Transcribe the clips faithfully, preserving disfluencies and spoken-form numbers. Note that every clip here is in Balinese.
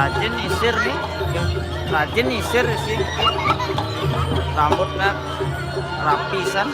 Rajin nyisir nih. Rajin nyisir sih. Rambutnya rapisan.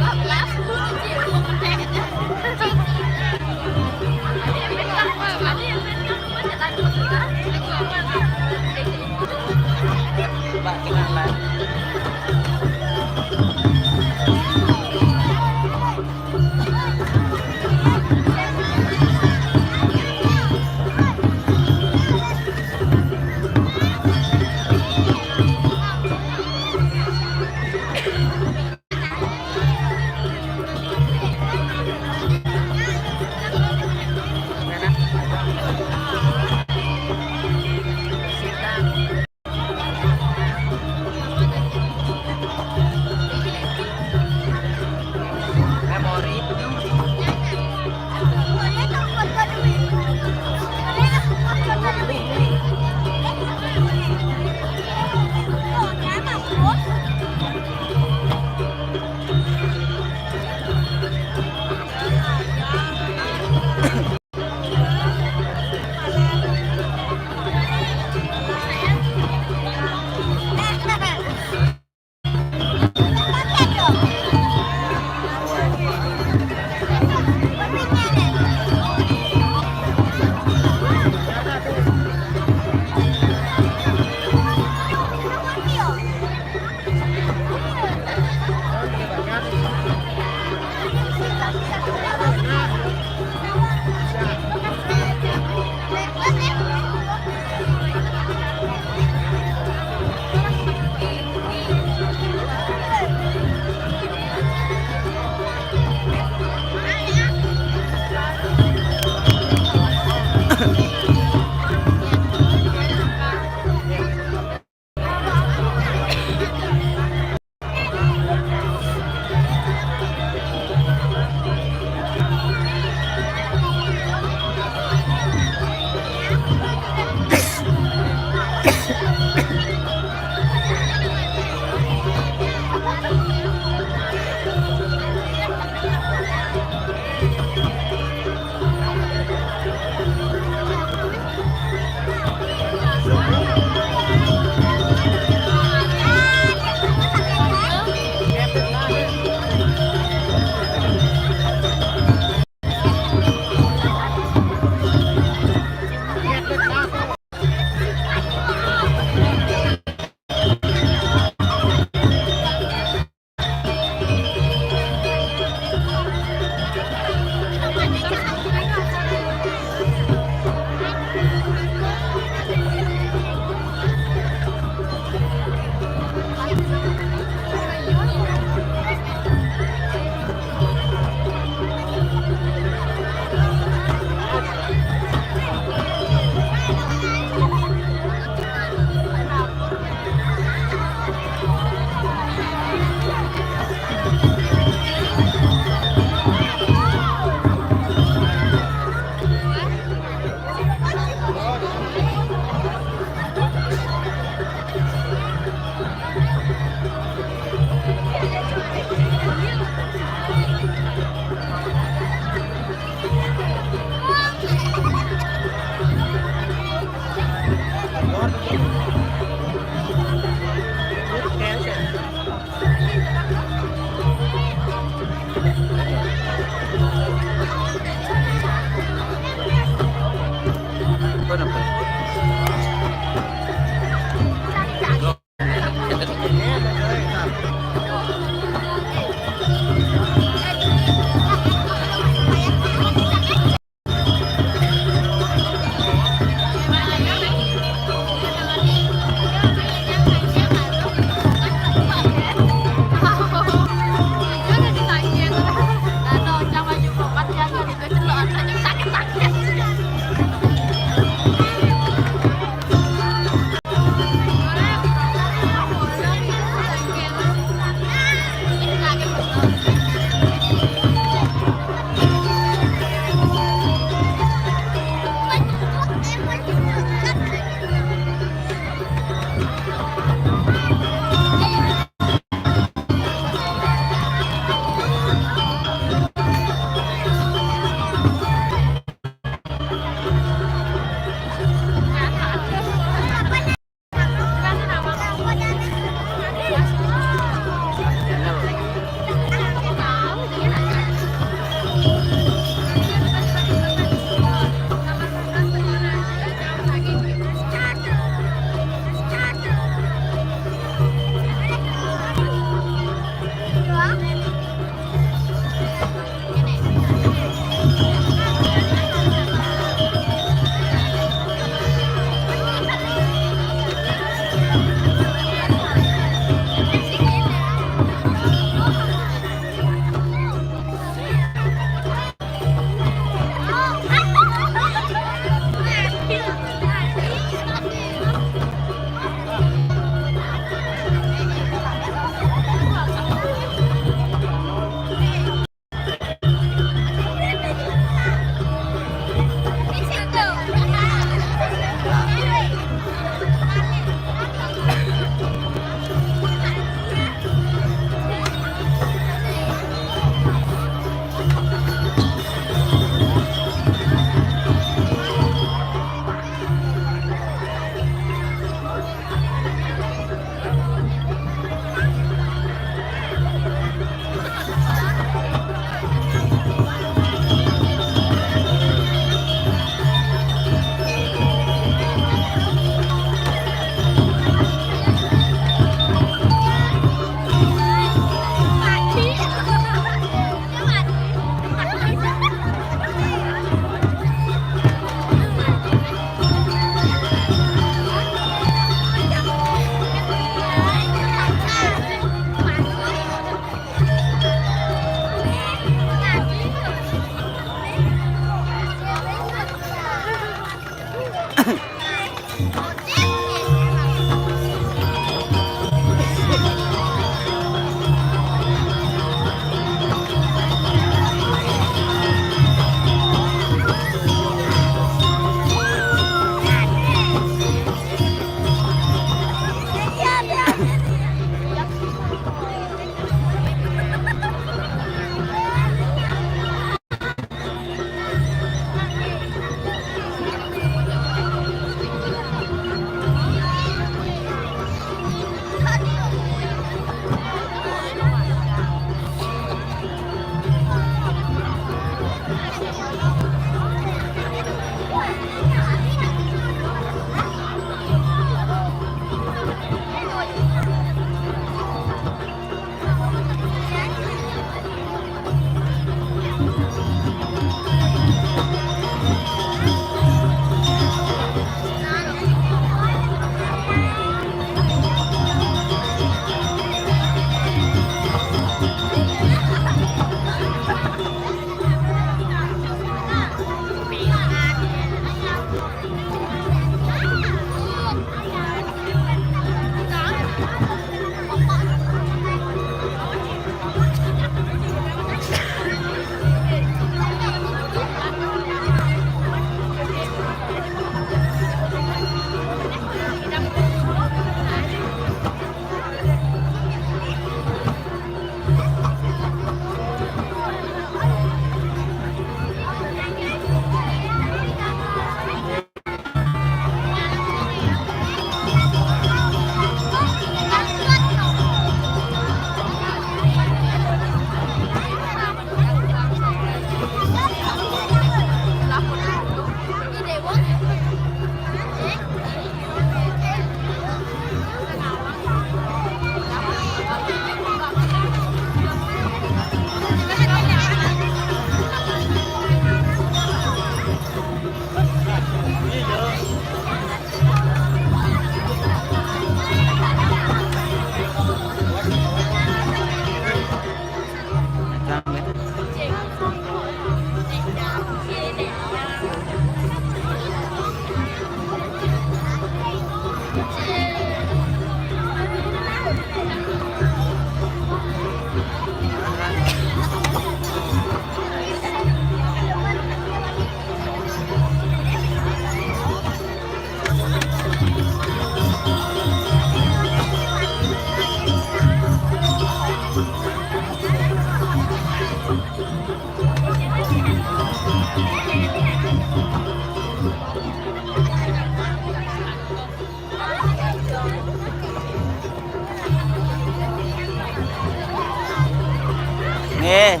Eh.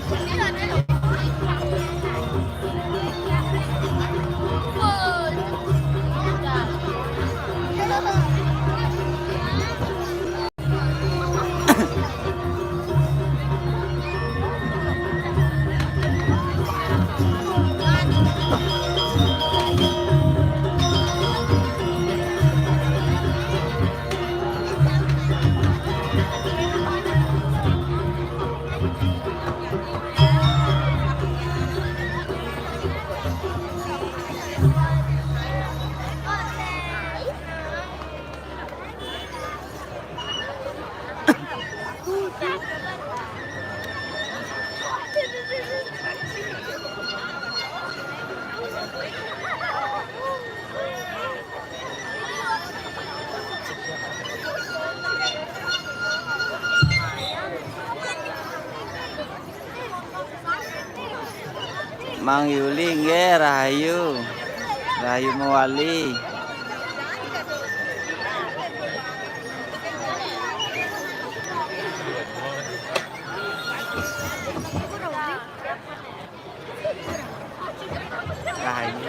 Mang Yuli nggih, rahayu. Rahayu mewali. Rahayu.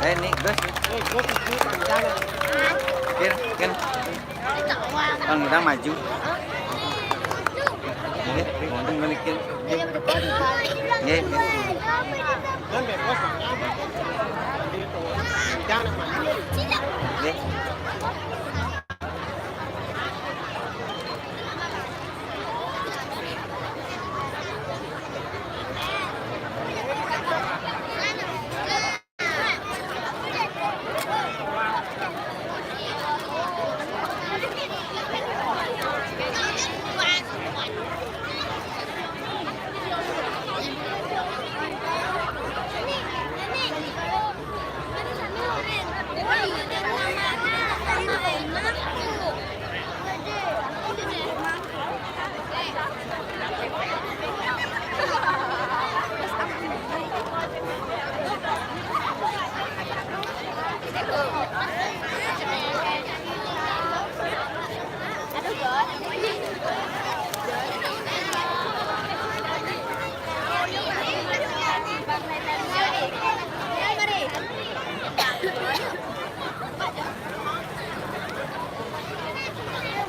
Eh, nih, Gus. Kin, Kin. Bang, kita maju. Nggih, wonten mriki. Nggih. Nggih.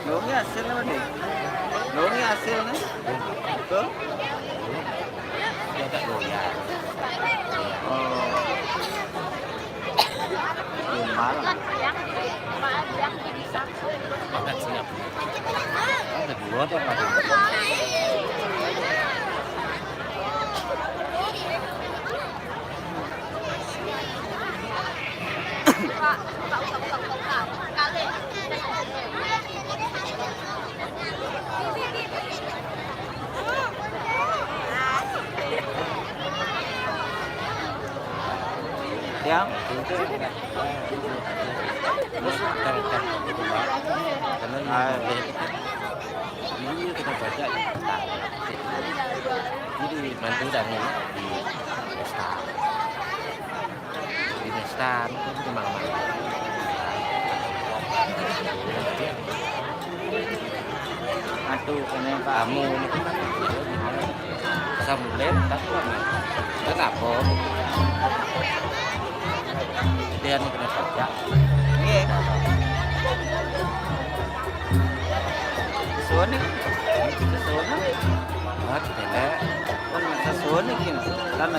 Belum ya, hasilnya, Dek? Lo, ini hasilnya? Tuh. Dia agak goyang. Oh. Belum malam. Agak siap. Ada dua atau apa? Ya. Terus, terus, terus, gitu, Pak. Karena ini, ah, ini kita baca, ya. Jadi, bantu dan ini di pesta. Di pesta, itu memang Aduh, kena Pak. Kamu ini kan, bisa mulai, tak kuat, nih. Kan apa? Dia nih kena pajak. Iya. Suami. Suami. Buat, bela. Kan sesuatu nih, gini. Kan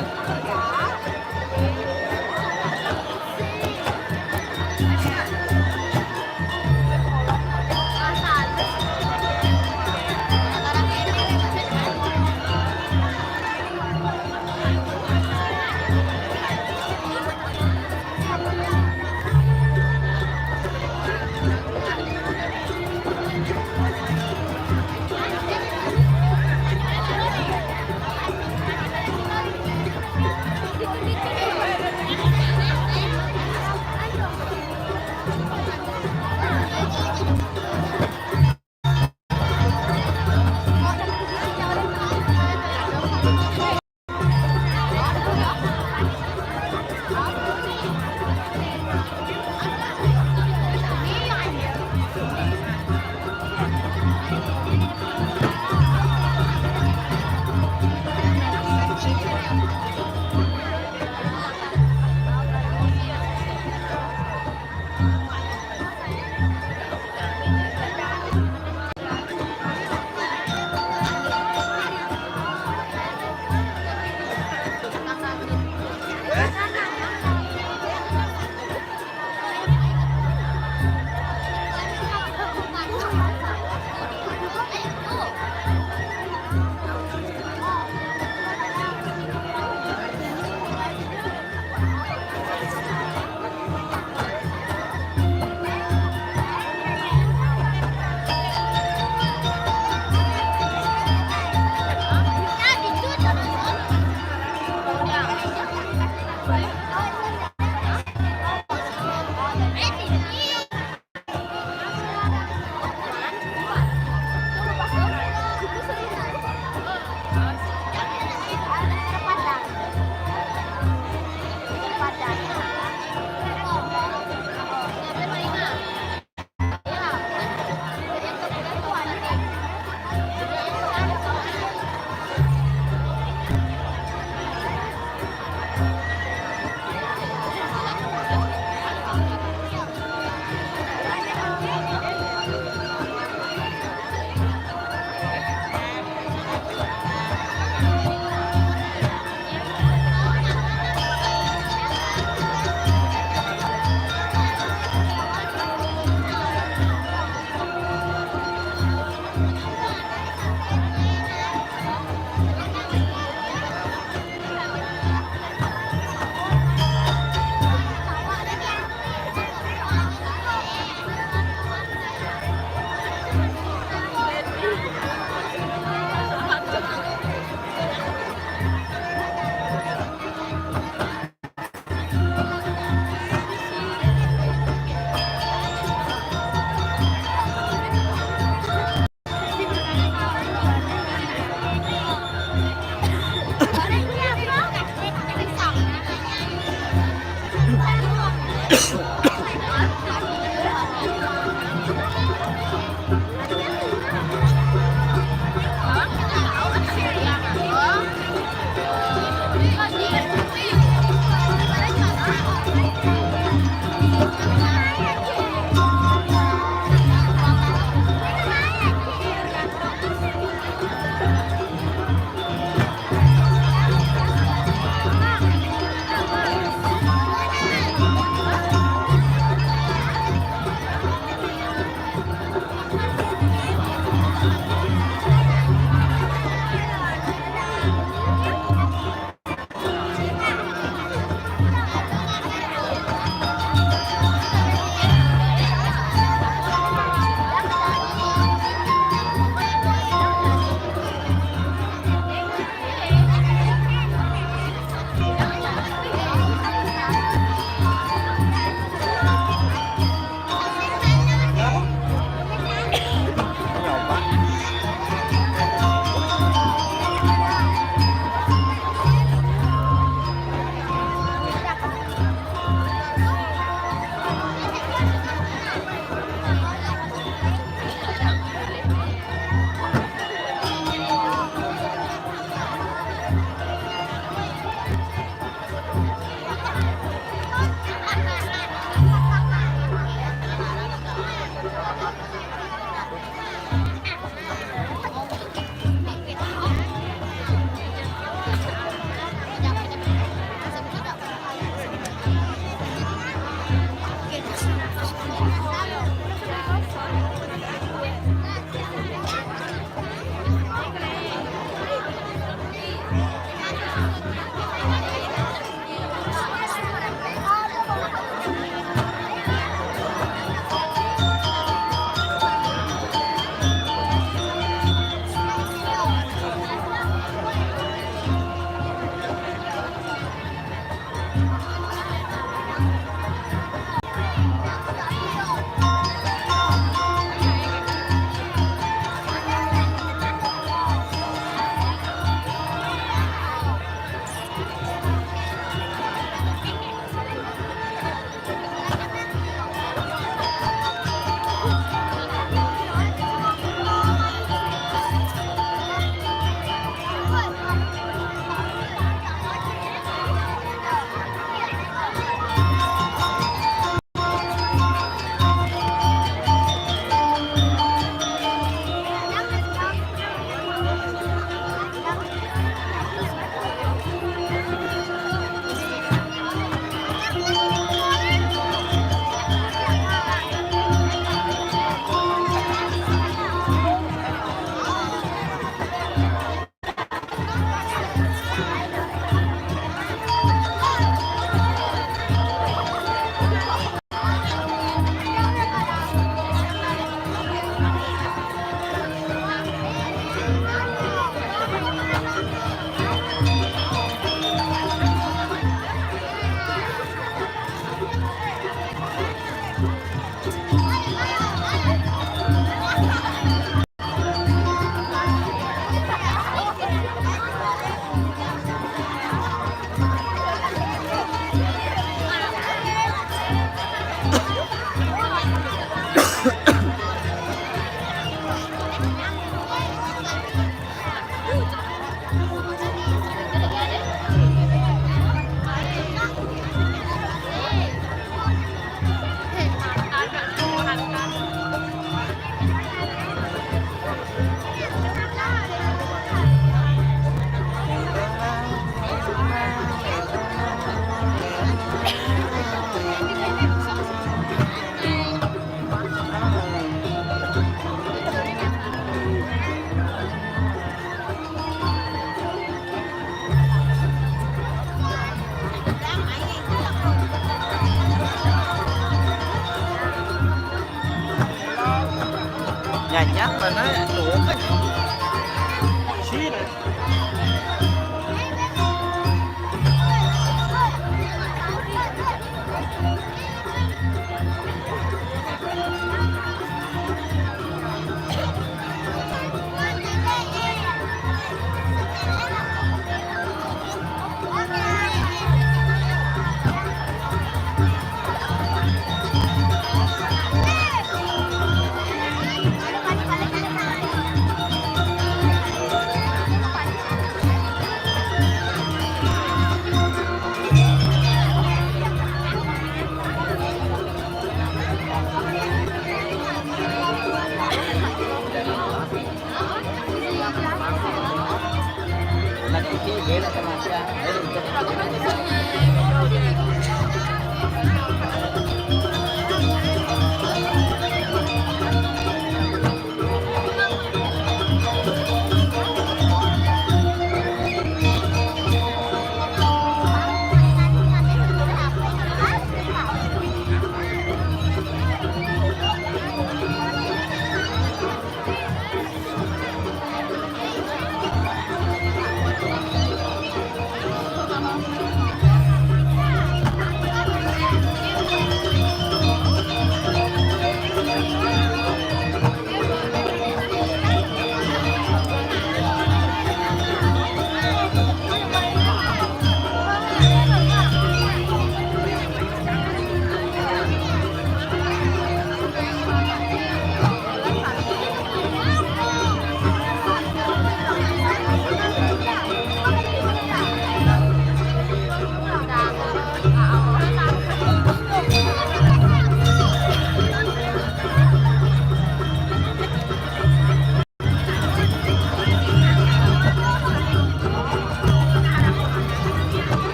Mana tuh? Sini.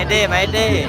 Maede, Maede.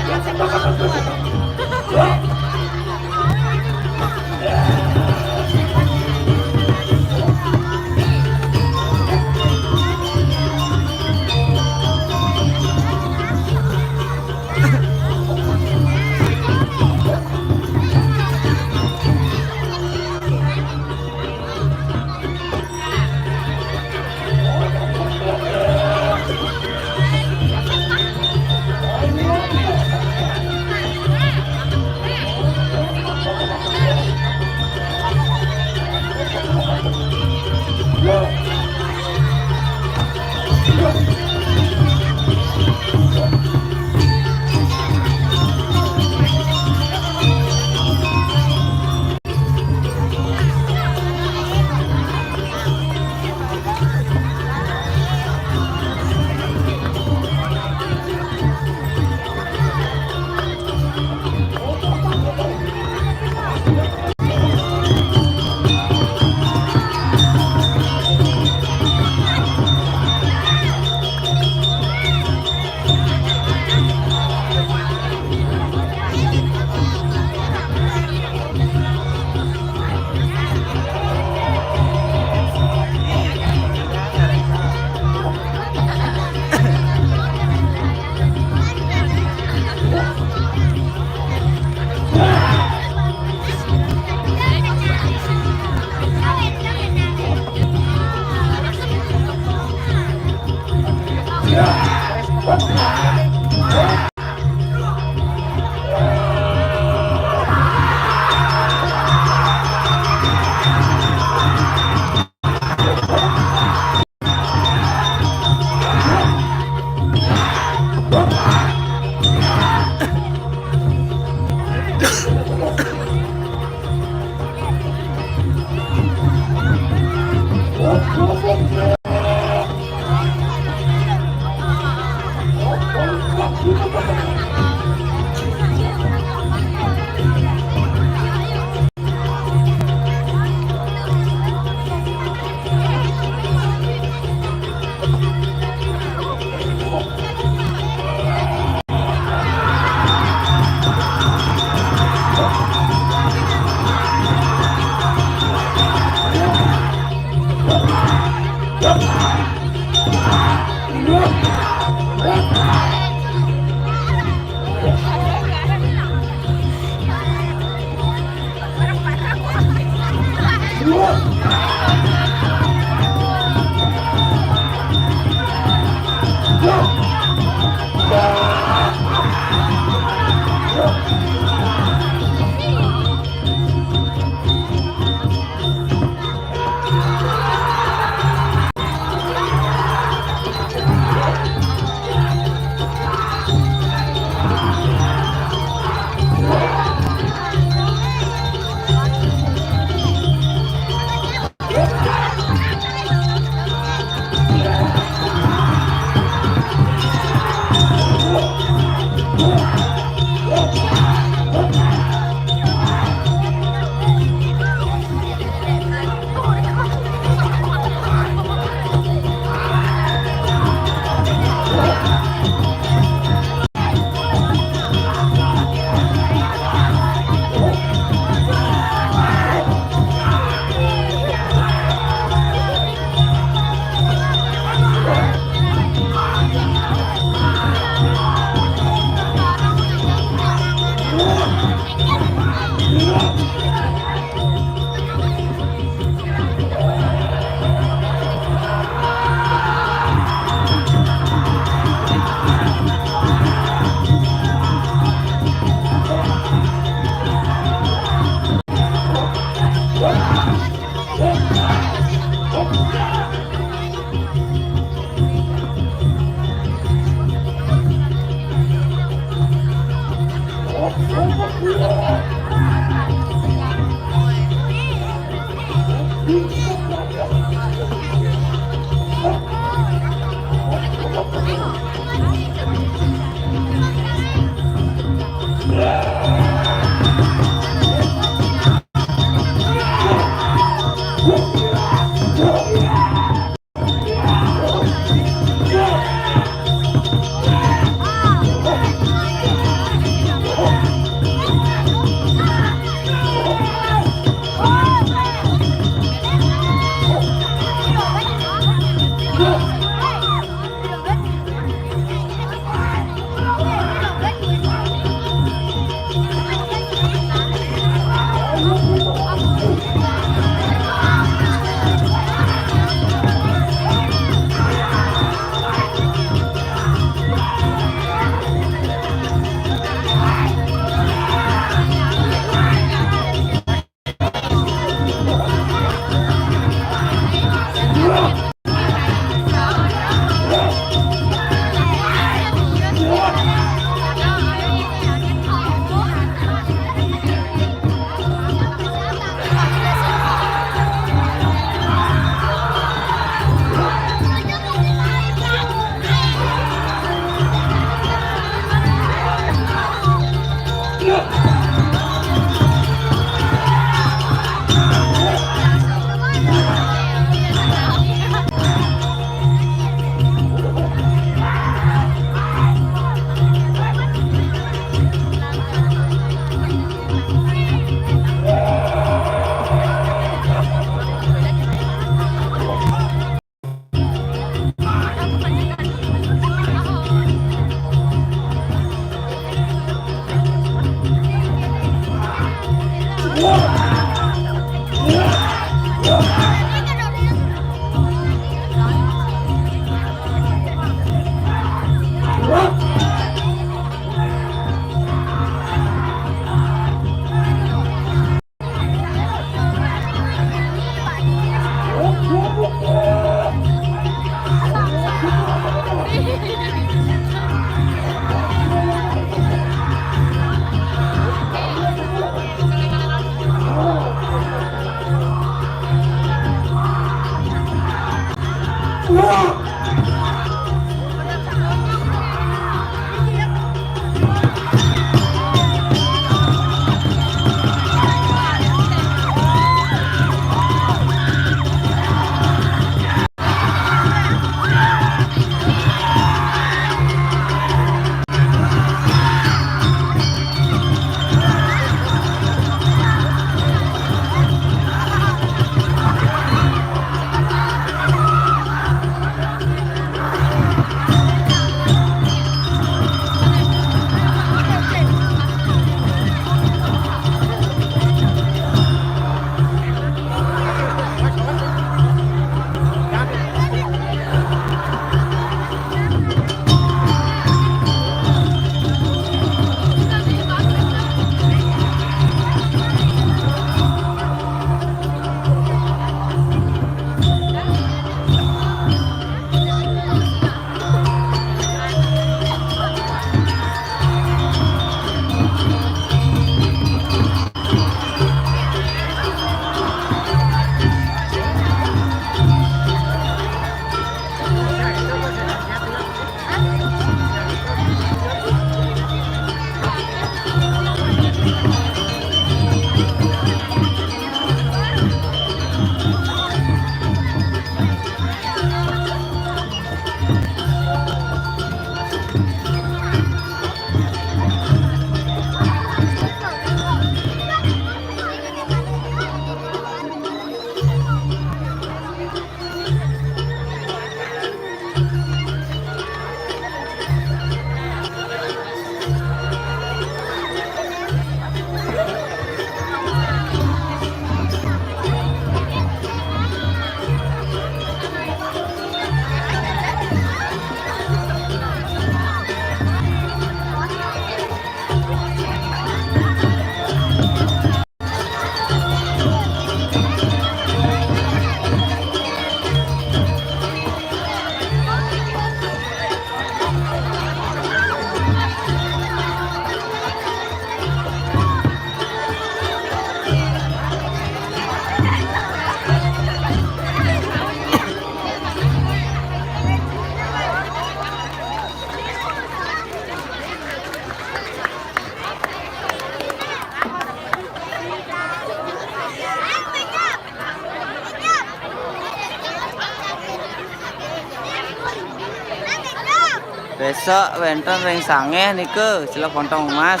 Besok wénten ring Sangéh nika, Celok Pontong Emas.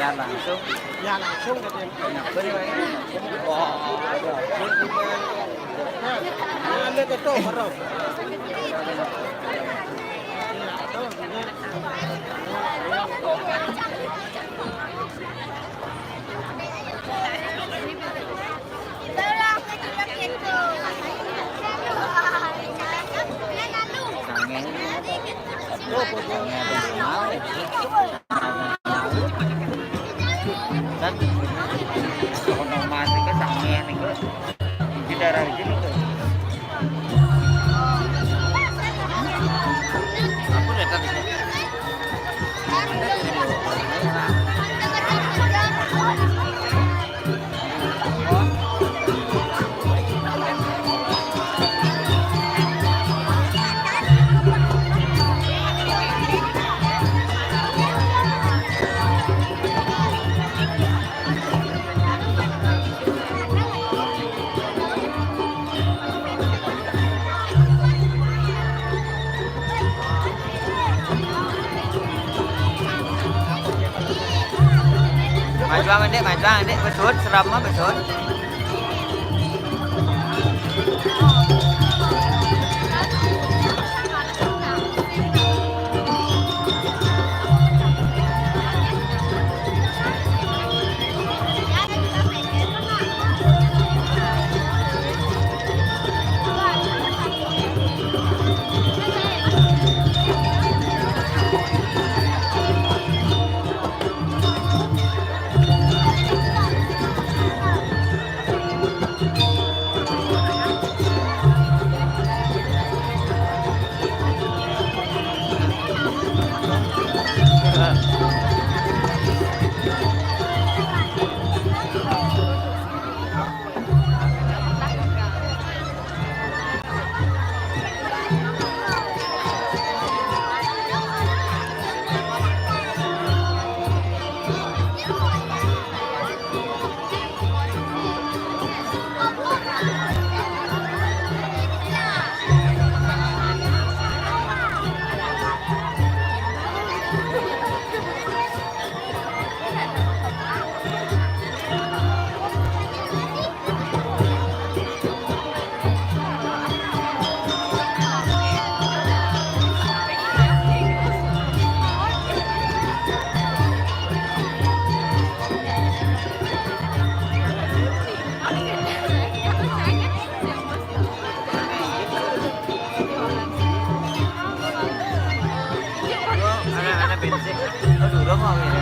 Ya, langsung. Ya, langsung katanya. Kenapa nih, Pak? Oh, ada. Nah, ada ketua, baru. Dan otomatis kan sange niku. Di daerah iki niku. Ampun ya tadi. Majuang, Dek, majuang, Dek. Besut, seram mah, besut. Anak-anak bensin. Aduh, udah mau ini.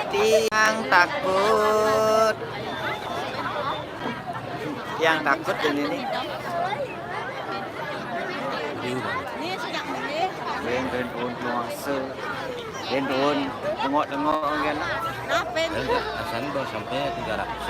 Tiang takut. Tiang takut ini nih. Ini sejak menit. Rin, rin, rin, puasa. Rin, rin, tengok-tengok kan. Kenapa ini? Asan baru sampai tiga ratus.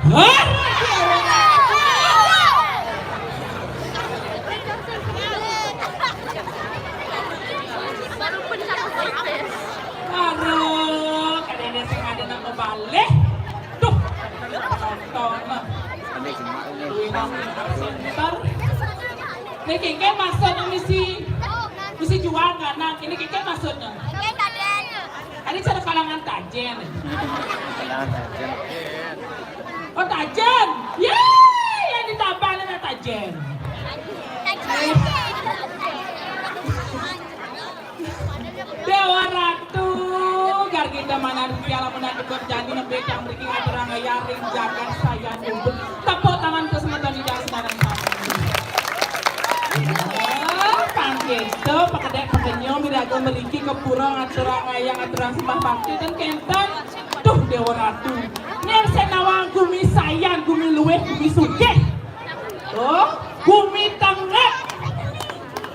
Hah? Aduh, kadéna sing ada nang balik. Duh, nonton mah. Duit nang center. Ini kengken maksudnya misi, misi jual kan? Nah, ini kengken maksudnya. Ini cara kalangan tajen. Kalangan tajen. Oh, tajen. Yeay, yang ditambahin sama tajen. Déwa Ratu, gargita mana rupiah lamun atuh janji nembé kang mriki ngaturang ayah ring jagat sayan ubud. Tepuk tangan ka semeton ida saudara sami. Eh, pang kéto, pakedék pakenyum, miraga mriki ka pura ngaturang ayah, ngaturang sembah bakti, ten kénten. Duh, Déwa Ratu. Ning sing nawang gumi sayan, gumi luwih, gumi sugih. Oh, gumi tenget.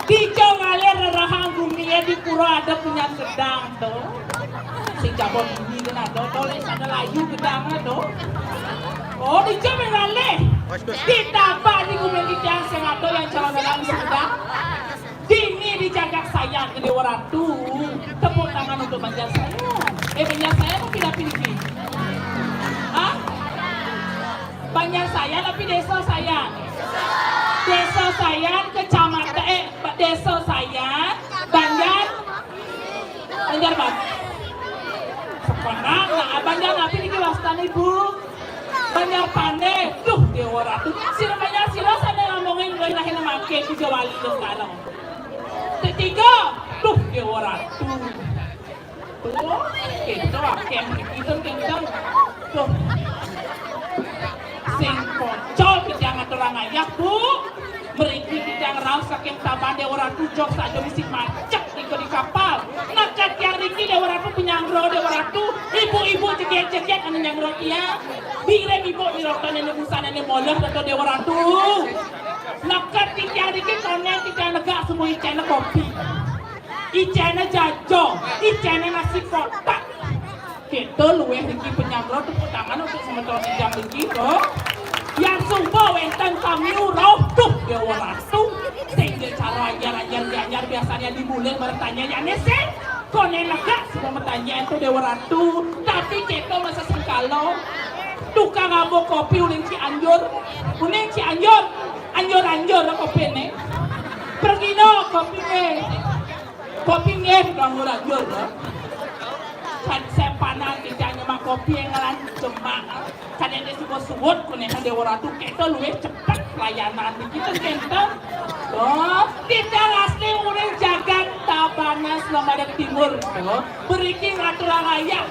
Dija ngalih rerahang guminé di pura ada punyan gedang to. Sing jaba gumi kan ada to, lé sada layu gedang to. Oh, dija mé ngalih. Ditabak di gumi titiang sing ada yang calon dalam gedang. Dini di jagat sayan, Déwa Ratu. Tepuk tangan untuk Banjar Sayan. Eh, Banjar Sayan apa pindah-pindah? Hah? Banjar Sayan tapi Désa Sayan? Désa Sayan, kecamatan, eh, Désa Sayan, Banjar, Banjar Batu. Sepenang, nah, Banjar napi niki wastan Ibu? Banjar Pandé. Duh, Déwa Ratu. Sira Banjar sira sané ngomongin wilayahné mangké Puja Wali sekarang. Ketiga, duh, Déwa Ratu. Tuh, kéto akéh, kéto, kéto. Tuh. Sing pocol titiang ngaturang ayah, Bu. Mriki titiang rauh saking Tabanan Déwa Ratu, jog saja misi macet nika di kapal. Nah, katiang riki Déwa Ratu penyanggra Déwa Ratu, ibu-ibu jegég-jegég anu nyanggra tiang. Biring ibu di roton ini busan ini molah dato Déwa Ratu. Nah, katiang riki koné titiang negak semua icéné kopi. Icéné jajo, icéné nasi kotak. Kéto luwih niki penyanggra, tepuk tangan untuk semeton titiang niki, to. Yang suba wénten kami rauh, duh, Déwa Ratu. Sing cara anyar-anyar, anyar biasanya dibuling bertanya ya né sing. Koné negak semua bertanya itu Déwa Ratu. Tapi kéto masa sengkala. Tukang ambo kopi uling Cianjur. Uling Cianjur. Anjur-anjur kopiné. Pergi no kopiné. Kopi nggih, ganggu lanjur, ya. Kan sempanan kita nyemak kopi yang ngaran jemak. Kadéna suba suud kunéh Déwa Ratu, kéto luwih cepet pelayanan di kita kénten. Oh, kita asli uling jagat Tabanan Selambadan Timur. Oh, beriki ngaturang ayah.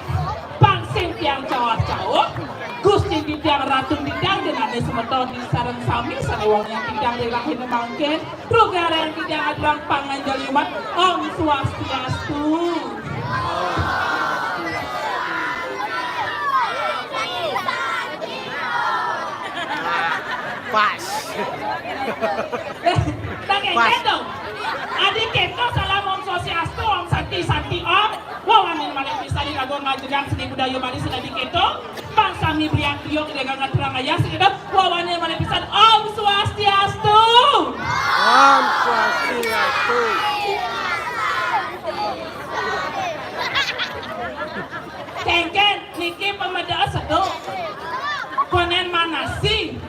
Pang sing tiang cawah-cawah. Gusti titiang Ratu titiang déning semeton di sareng sami sané wong yang titiang rilahina mangkin. Rugareng titiang aturang panganjali umat. Om Swastiastu. Pas. Pas. Adi kéto salam Om Swastiastu, Om Santi, Santi Om. Wawanin malih pisan iraga ngajegang seni budaya Bali sing adi kéto. Pang sami bliak-bliuk iraga ngaturang ayah sing kéto. Wawanin malih pisan, Om Swastiastu. Om Swastiastu. Kéngkén niki pamedal sedo. Konén manasi.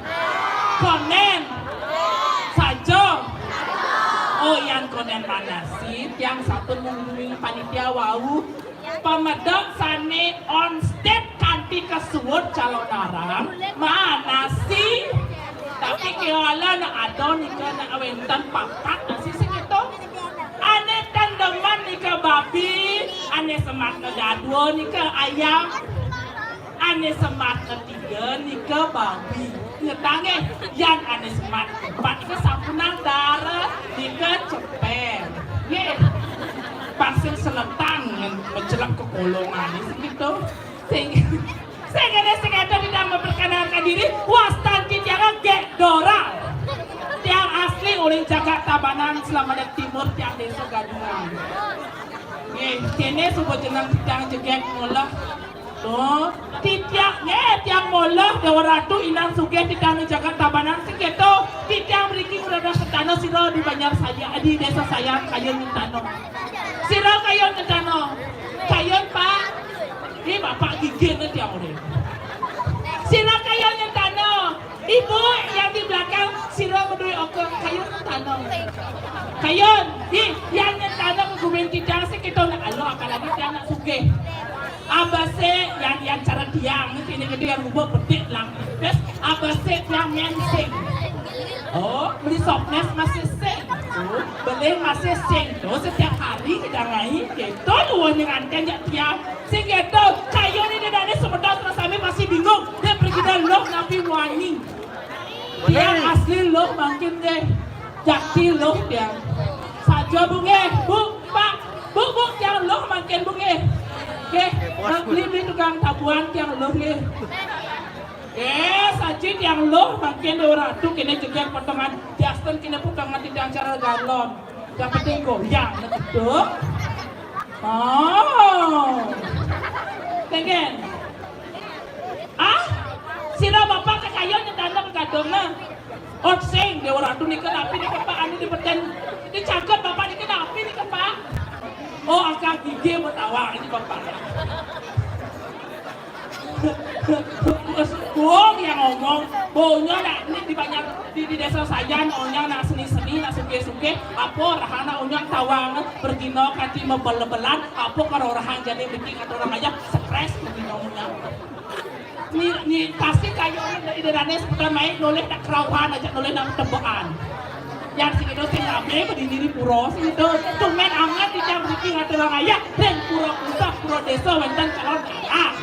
Konén saja. Oh, yan konén manasi, tiang sampun ngunjungi panitia wau. Pamedal sané on stage kanti kasuud calonarang, manasi. Tapi kéwala nak ada nika nak wénten papat nasi segitu. Ané tan demen nika babi, ané semat ngegadua nika ayam, ané semat ngetiga nika babi. Ngetangé, yan ané semat empat nika sampunang dara nika cepér. Nggih. Pang sing seletan ngan mecelep ke kolongan segitu. Sing, sing ada, sing ada tidak memperkenalkan diri, wastan titiang Gék Doral. Tiang asli uling jagat Tabanan Selambadan Timur, tiang Désa Gadungan. Nggih, kéné suba jeneng titiang jegég ngolah. Tuh, Titiang, nggih, tiang molah Déwa Ratu Inang Sugih, titiang di jagat Tabanan sing kéto. Titiang mriki ora ada sentana sira di Banjar Sayan, di Désa Sayan, kayun nyentana. Sira kayun nyentana. Kayun, Pak. Ini Bapak gigir nih tiang udah. Sira kayun nyentana. Ibu yang di belakang, sira beduwe oka, kayun nyentana. Kayun, di yang nyentana ke gumen titiang sing kéto nak alo, apalagi tiang nak sugih. Abase yang, yang cara tiang ni, ini gede yang rubah bedik lang. Terus abase tiang mensing. Oh, beli sopnes masih sing. Oh, beli masih sing. Oh, setiap hari kita ngai, gitu, luwih ning anten jak tiang. Sing gitu, kayun ini dari semeton terus kami masih bingung. Dia pergi dah loh, napi wangi. Tiang asli loh, mangkin deh. Jakti loh tiang. Saja, Bu, nggih. Bu, Pak. Bu, Bu, tiang loh mangkin, Bu, nggih. Nggih, beli-beli tukang tabuan tiang loh, nggih. Eh, saji tiang loh mangkin Déwa Ratu, kene jegeg potongan. Justin kene potongan titiang cara galon. Yang penting goyang, betul. Oh. Tengen. Ah, sira bapak ke kayun nyentana ke gadungna. Oh, sing, Déwa Ratu nika napi nika, Pak, anu dipeten. Dicaget bapak nika napi nika, Pak? Oh, angka gigi mau tawang ini bapak. Wong yang ngomong, baunya nak ini di banyak di, di Désa Sayan, baunya nak seni-seni, nak suke-suke, apa rahana unyang tawang, pergino kati mebel-belan, apa karo rahang jani bikin atau orang aja stres pergino unyang. Ni, ni pasti kayune ida dane sebutan main noleh nak kerauhan aja, noleh nak tebekan. Yang sing itu sing rame berdiri di pura sing itu. Tumen amat di jam riki ngaturang ayah, ring pura pusat, pura desa wenten calon anak.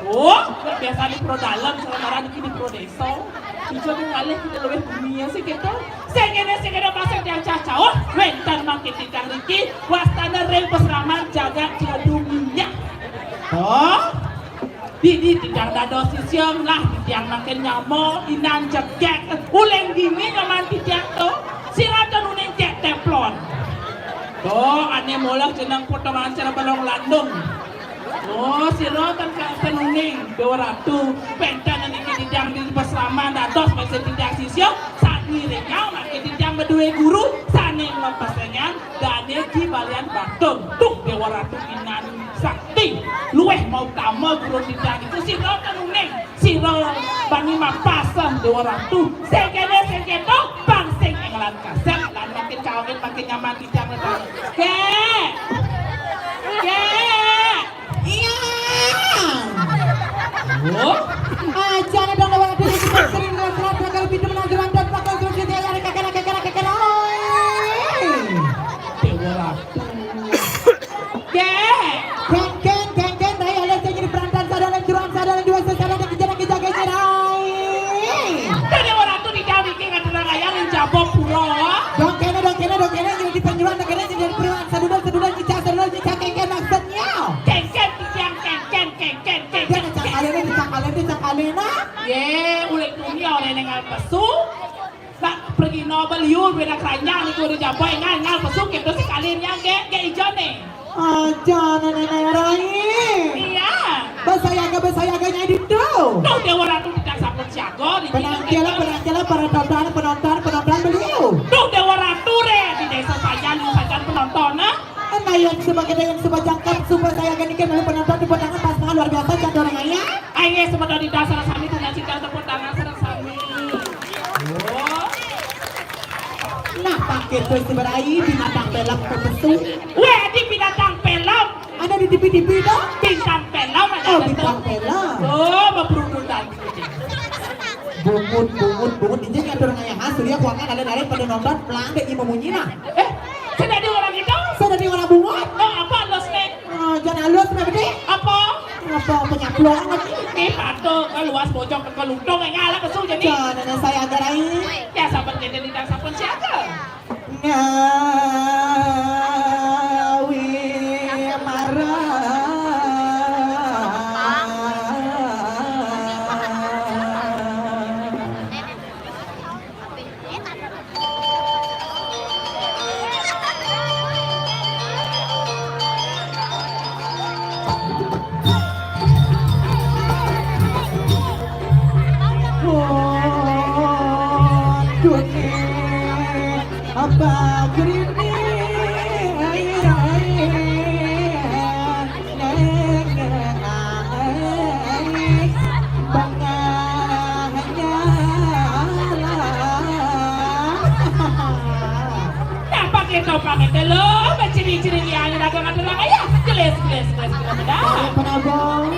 Oh, biasa di pura dalam, sementara di pura desa. Ijo ngalih kita lebih dunia sih gitu. Sing ini sing ada pasang yang cacau, wenten makin titang riki, wastana ring pesraman jagat jadu minyak. Oh, Didi titiang dados sisya, lah titiang makin nyama, inan jegeg, uling dini nyaman titiang to, sira ten uning cek teflon. To, ane molah jeneng potongan sira belong landung. Oh, sira ten ka-, ten uning, Dewa Ratu, penten niki titiang di pesraman dados masih titiang sisya, saat ngiringan makin titiang beduwe guru, sane mlepesengan, dane ki balian batung. Tuh, Dewa Ratu inan sakti. Luweh mau tama guru titiang itu sira ten uning. Sira bani mapas, Dewa Ratu. Sing kene sing keto, bang sing engelan kasep, lan makin kawin makin nyaman titiang. Kek. Kek. Iya. Oh. Aja ada dong lewat diri kita sering lewat bakal pintu menang gelang dan bakal terus kita yang kakak kakak kakak. Dewa Ratu. Kek. Kengken, kengken, rai alis sing jadi perantan sadalem juruan sadalem dua sadalem kejaran kejaga nyerai. Dewa Ratu di kami king ada raya ring jabok pura. Dong kene, dong kene, dong kene, jadi di penyuluhan, dong kene, jadi di penyuluhan, sadudan, sadudan, cicak, sadudan, cicak, kengken, maksudnya. Kengken, titiang, kengken, kengken, kengken. Dia cakale, cakale, cakale, nah. Ye, ulik dunia orang dengan pesu. Nak pergi nobel liur beda keranjang itu udah jabai ngal ngal pesu kita sekalian yang ge ge ijo nih. Aja nenek rai. Iya. Besayaga, besayaga nyai ditu. Tuh Dewa Ratu tidak sampun siaga di penonton, penonton, para tonton, penonton, penonton beliau. Tuh Dewa Ratu re di desa saja lu saja penonton nah. Nah, yang sebagai yang sebajangkan super saya gani kan penonton tepuk tangan pas luar biasa, cak orang ayah. Aye semeton di dasar sami punya cita tepuk tangan sareng sami. Oh. Nah, pakai tuh seberai binatang pelem pepesu. Weh, di binatang pelem. Ada di T V T V dong. Bintang pelem ada. Oh, bintang pelem. Oh, beperudutan. Bungut, bungut, bungut. Ini ngatur ngayah, surya kuangan ada dari pada nonton, pelang deh, ibu munyi nah. Eh, sudah di orang itu? Sudah di orang bungut? Oh, apa los nih? Ah, jangan halus, Mbak Bedi. Apa? Apa, apa nyapu amat? Eh, patuh, kan luas bocok ke lutung, ya, lah, kesu jadi. Jangan, nenek saya agak lain. Ya, sabar, jadi tidak sabar siapa? Ngawi marah. Pagrini, ai, ai, neng, neng, ai, bengahnya lah. Napa kita pamit lo, berciri-ciri yang ada ngatur ayah. Jelas, jelas, jelas, jelas, jelas. Para penabung.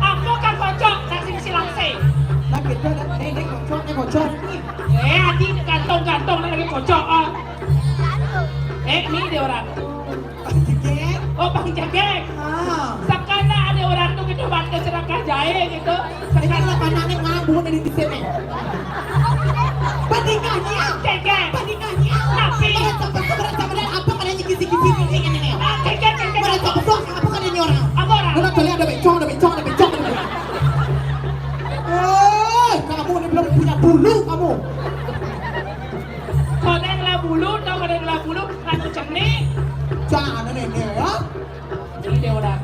Aku kan pojok, nang sing silang se. Nah, gitu, dan ini, ini pojok, ini pojok, ini. Eh, adi gantung-gantung, nang lagi pojok, oh. Eh, ini dia orang. Bang Jegek. Oh, Bang Jegek. Ah. Sakana ada orang tuh gitu, bantu serakah jahe gitu. Ini kan lapangannya ngabun di sini. Bandingannya. Jegek. Bandingannya. Tapi. Berat sama berat sama apa, kadang kisi-kisi ini, ini, ini. Ah, Jegek, Jegek. Berat sama apa, kadang orang. Apa orang? Mana tadi ada bencong, ada bencong, ada bencong, ada bencong. Eh, kamu ini belum punya bulu kamu. Kau ada yang lah bulu, tau ada yang lah bulu, kan cengni. Jangan ini, ini ya. Ini dia orang.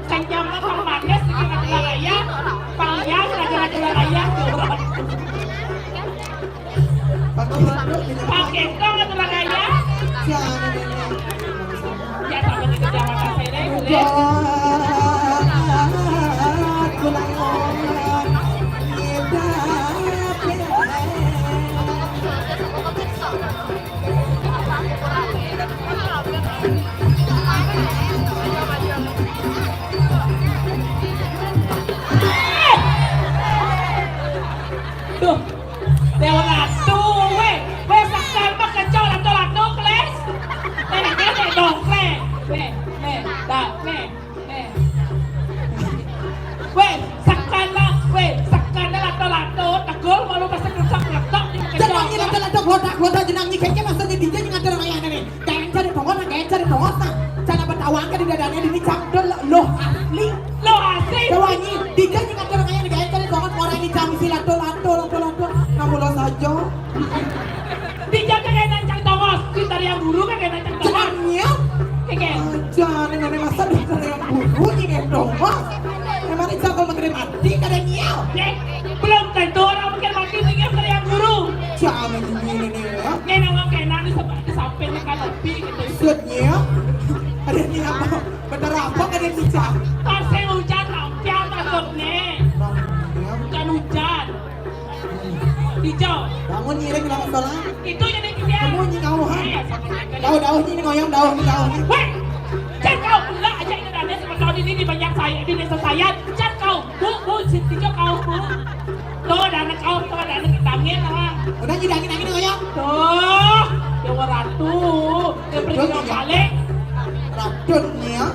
Kencang lah, pang manis, ini kena tulang ayam. Pang liang, raja-raja tulang ayam. Pakai itu, tulang ayam. Jangan ini. Ya, sama di kecamatan saya deh, boleh. Tulang ayam. Duh, Dewa Ratu, weh, weh, sakar mah kecol atau latuk, les. Teh, teh, teh, dongkrek. Weh, weh, dah, weh. Eh. Weh, sakana, weh, sakana lato-lato, tegul malu pasang rusak letok di kecil. Jenang nyi lato-lato, lodak-lodak, jenang nyi keke maksudnya dia nyi ngatur raya nih. Kayak cari tongos, nah, kayak cari tongos, nah. Cara betawa kan di dadanya di cangdol, loh asli. Loh asli. Dewa nyi, dia nyi ngatur raya nih, kayak cari tongos, orang ini cang si lato-lato, lato-lato. Kamu lo saja. Dijak kagak nancang tongos, si tariang guru kagak nancang tongos. Jangan ya. Kagak. Jangan, nenek masa di tariang guru ini kayak tongos. Emang ini cakal mengirim mati kagak nyial. Ya, belum tentu orang mengirim mati mengirim tariang guru. Jangan ini, ini ya. Ini orang kayak nangis seperti sampai di kanopi gitu. Maksudnya, ada ini apa? Bener apa kagak bisa? Pas hujan lampion takutnya. Bukan hujan. Dijak. Bangun ngiring bilang sholat. Itu jadi dia. Kamu nyi kau, ha? Iya, sama aja. Daun, daun ini ngoyong, daun, daun. Weh, jangan kau pula aja ini dana sama tahun ini di banyak saya, di desa saya. Jangan kau, bu, bu, si Tijo kau, bu. Tuh, ada anak kau, tuh, ada anak kita angin, lah. Udah, jadi angin, angin ngoyong. Tuh, Dewa Ratu. Dia pergi. Tuh, ke Tijo. Balik. Ratu nih ya.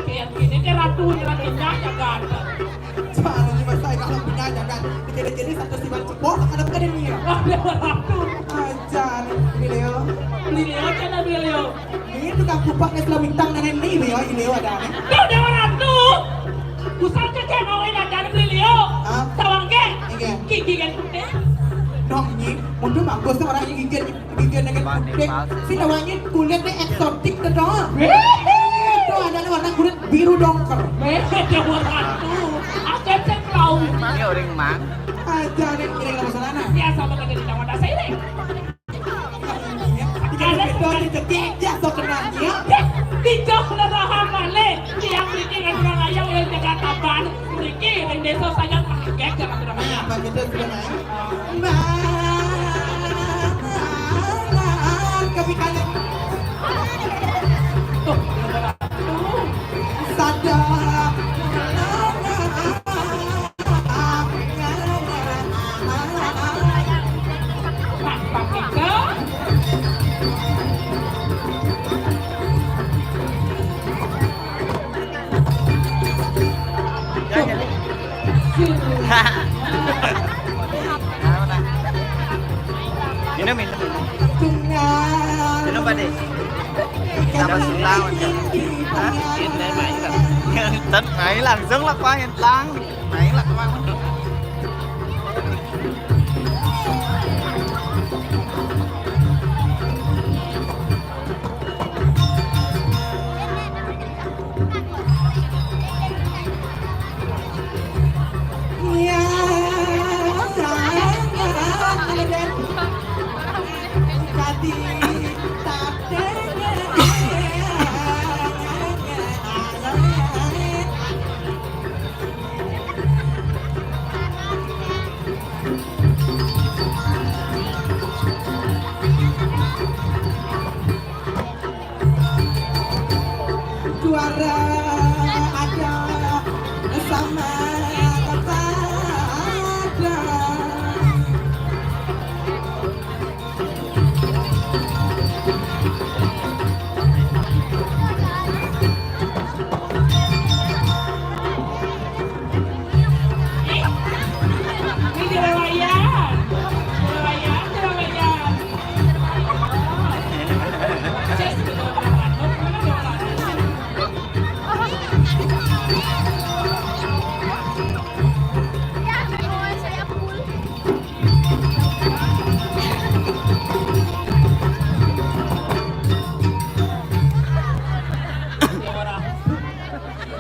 Kayak gini, kayak ratu, ratunya ya ganteng. Caranya masa kalau punya jangan dikira-kira satu siman cepok, ada bukan ini ya? Ada ratu. Aja nih, ini Leo. Beli Leo, aja dah beli Leo. Ini tukang kupak nih, setelah bintang nenek ini, Leo, ini Leo ada nih. Dia udah ratu. Bukan kecil mau ini ada beli Leo. Hah? Tawang ke? Iya. Gigi kan putih. Dong, ini, mundur bagus tuh orang yang gigi. Gigi dengan putih. Si lawannya kulitnya eksotik tuh, dong. Itu ada warna kulit biru dongker. Beda warna tuh. Aku cek tahu. Ini orang mang. Aja ada yang kirim sama sana. Ya, sama kata di Jakarta saya deh. Ada itu ada cek ya, sok kenal ya. Dijok lerahan malih. Tiang mriki kan ora wayah oleh Jakarta Barat. Mriki ring desa saya pakai Jakarta Barat. Nah, begitu sudah naik. Nah, kami kalian. Tuh, sadar. Minum, minum. Minum, Pak De. Tambah senang, Pak De. Hah? Ini main, Pak. Nonton, main langsung lah, Pak, entang. Main lah, Pak. Juara ada sama Pada.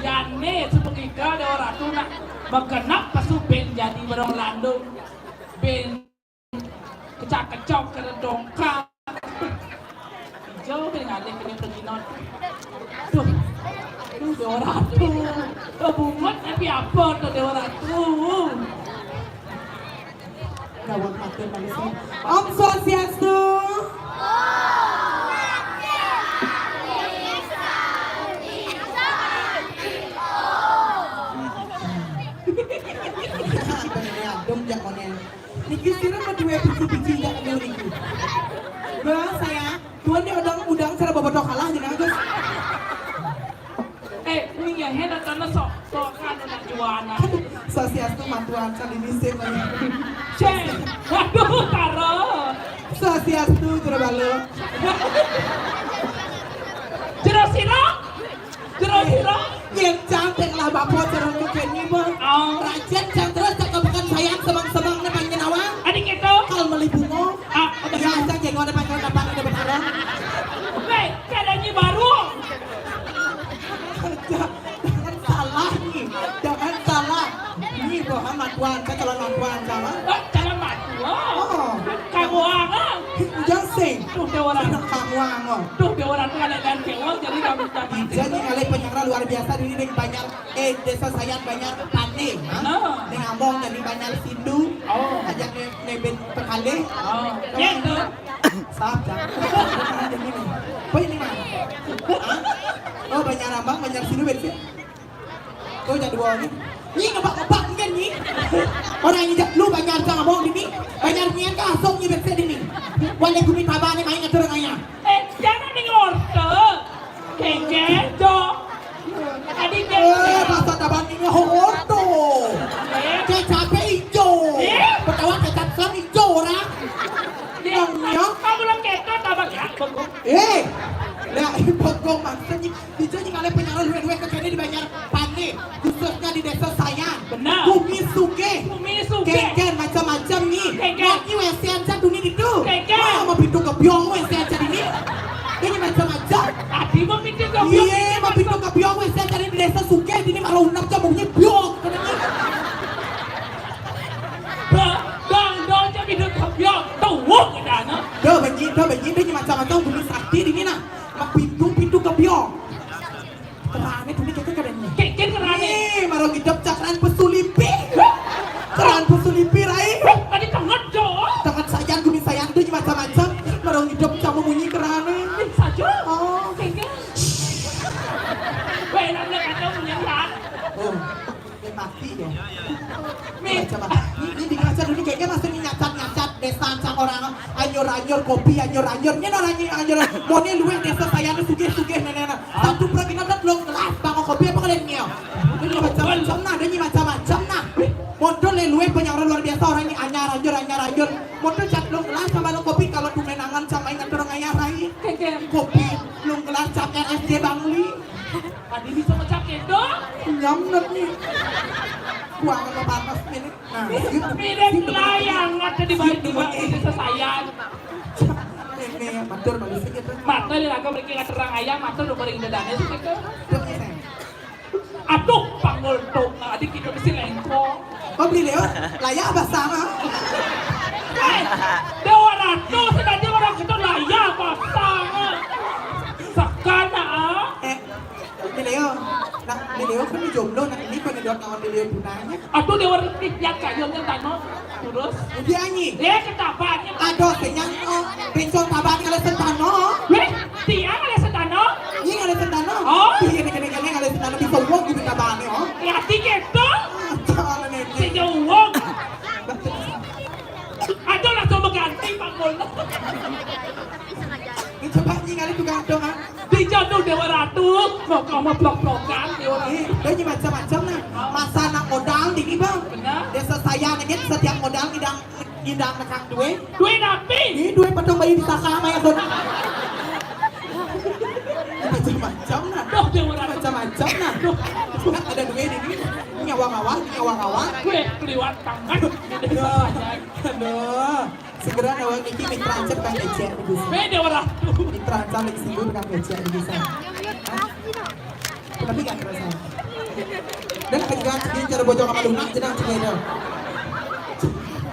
Yane, sebegiga ada orang tu nak begenap pasu ben jadi berong landung. Ben kecak-kecok kena dongkak. Hijau kena ngalih kena pergi not. Tuh. Tuh, Dewa Ratu. Tuh, bungut tapi apa tuh, Dewa Ratu? Gawat makin manusia. Om Swastiastu. Bener ya, dong, jak onen. Niki sira berdua biji-biji jak onen niki. Bah, saya, tuan dia udang, udang cara bobotoh kalah, jangan, Gus. Eh, ini ya, hendak karena sok, sok, kan, nak juana. Swastiastu, mantuan, kan, ini sih, Bang. Cek, aduh, taro. Swastiastu, jero balo. Jero sira? Jero sira? Yen cantik lah, Bapak, jero ku kene, Bang. Oh. Rajen, jang terus, cak kebukan sayang, semang-semang, ne, panjen awang. Adik itu? Kal meli bunga. Ah, ya, cak jenggot, depan, depan, depan, depan, arang. Weh, keadaannya baru. Jangan salah nih, jangan salah. Nih, Bohan mantuan, saya calon mantuan, calon. Eh, calon mantuan? Oh. Kamu orang. Ujang sing. Tuh, dia orang. Kamu orang. Tuh, dia orang tuh ada dan cewek, jadi kamu tadi. Jadi kali penyegra luar biasa, ini ning banyak, eh, desa Sayan banyak tani, ha? Nah. Ning Ambong jadi banyak sindu. Oh. Ajak ne-, neben pekalih. Oh. Iya, tuh. Sabar. Apa ini, Mas? Hah? Oh, Banjar Ambang, Banjar Sindu, bensin. Oh, jadwalnya. Ini ngebak-ngebak mungkin, nih. Orang injak lu Banjar Ambang, ini. Banjar nian kasong, nih, bensin, ini. Wale gumi tabane, main ngatur nanya. Eh, jangan nih ngorte. Kengkeng, Jo. Tadi dia. Eh, bahasa Tabanan ini horor tuh. Eh. Kecapnya hijau. Eh. Pertama kecap Islam hijau orang. Dia, kamu bilang keto, tabak ya, bengkok. Eh, lah, bengkok maksudnya. Itu nih kalau penyaran luwe-luwe kerjanya di Banjar Pane, khususnya di Desa Sayan. Benar. Bumi sugih. Bumi sugih. Kengkeng macam-macam nih. Kengkeng. Ngopi W C aja dunia itu. Kengkeng. Wah, mau pintu kebyong W C aja ini. Ini macam-macam. Tadi mau pintu kebyong. Iya, mau pintu kebyong W C aja di desa sugih ini malah unap aja baunya byong. Bang, bang, dong aja pintu kebyong. Tuh, kita anak. Dah, benci, dah, benci, benci macam-macam bumi sakti ini nah. Mak pintu, pintu kebyong. Kerane dulu kita kerane. Kengkeng kerane. Eh, marang ngidep cakran pesulipi. Keran pesulipi, Rai. Tadi tenget, Jo. Tenget sayan, gumi sayan tuh macam-macam. Marang ngidep sama munyi kerane. Saja. Oh. Kengkeng. Weh, nak kata munyi kan. Oh. Ini mati ya. Nih. Coba, coba. Ini, ini di kaca dulu kayaknya masih nyacat-nyacat desa ancang orang anyur-anyur kopi anyur-anyur. Ini orang anyur-anyur. Mone luwe desa saya nih sugih-sugih nenek. Satu program kan belum kelas bang kopi apa kalian nyel. Ini macam-macam nah, ini macam-macam nah. Modal ya Adi bisa macam itu? Nyam nanti. Buang apa panas ini. Nah, sip. Mirip layang ada di balik dua ini sesayan. Ini matur balik sedikit. Matur di lagu mereka terang ayam, matur udah paling dadanya sedikit. Aduh, panggul dong, adik kita mesti lengko. Oh, beli Leo, layak basah, ah. Eh, Dewa Ratu, sedangnya orang kita layak basah, ah. Sakana, ah. Eh, beli Leo, nah, beli Leo kan jomblo, nah, ini pada dua kawan beli Leo gunanya. Aduh, Dewa Ratu, ya, kayaknya tano. Terus? Dia nyi. Eh, ketabannya. Aduh, kenyang, oh, bencong taban kalau sentano. Weh, tiang kalau sentano? Nyi kalau sentano? Oh. Iya, kena-kena kalau sentano bisa uang gitu tabannya, oh. Ya, tiga itu. Aduh, nenek. Sejak uang. Aduh, langsung mengganti, Pak Mul. Ini coba nyi kali juga dong, ah. Di jadul Dewa Ratu, mau kamu blok-blokan, Dewa Ratu. Ih, dia nyi macam-macam, nah. Masa anak modal ini, Bang. Benar. Desa saya, nengin setiap modal ngidang, ngidang nekang duit. Duit api? Ini duit potong bayi di Saka, Maya, Don. Macam-macam, nah. Duh, Dewa Ratu. Macam-macam, nah. Duh. Ada duit ini. Nyawa-ngawa, nyawa-ngawa. Duit keliwat tangan. Aduh. Aduh. Segera nawang niki mitra ancep Kang Ecek di bisa. Beda orang. Mitra ancep lagi sibuk Kang Ecek di bisa. Tapi gak kerasa. Dan apa juga jadi cara bojong sama lunak, jenang cengeda.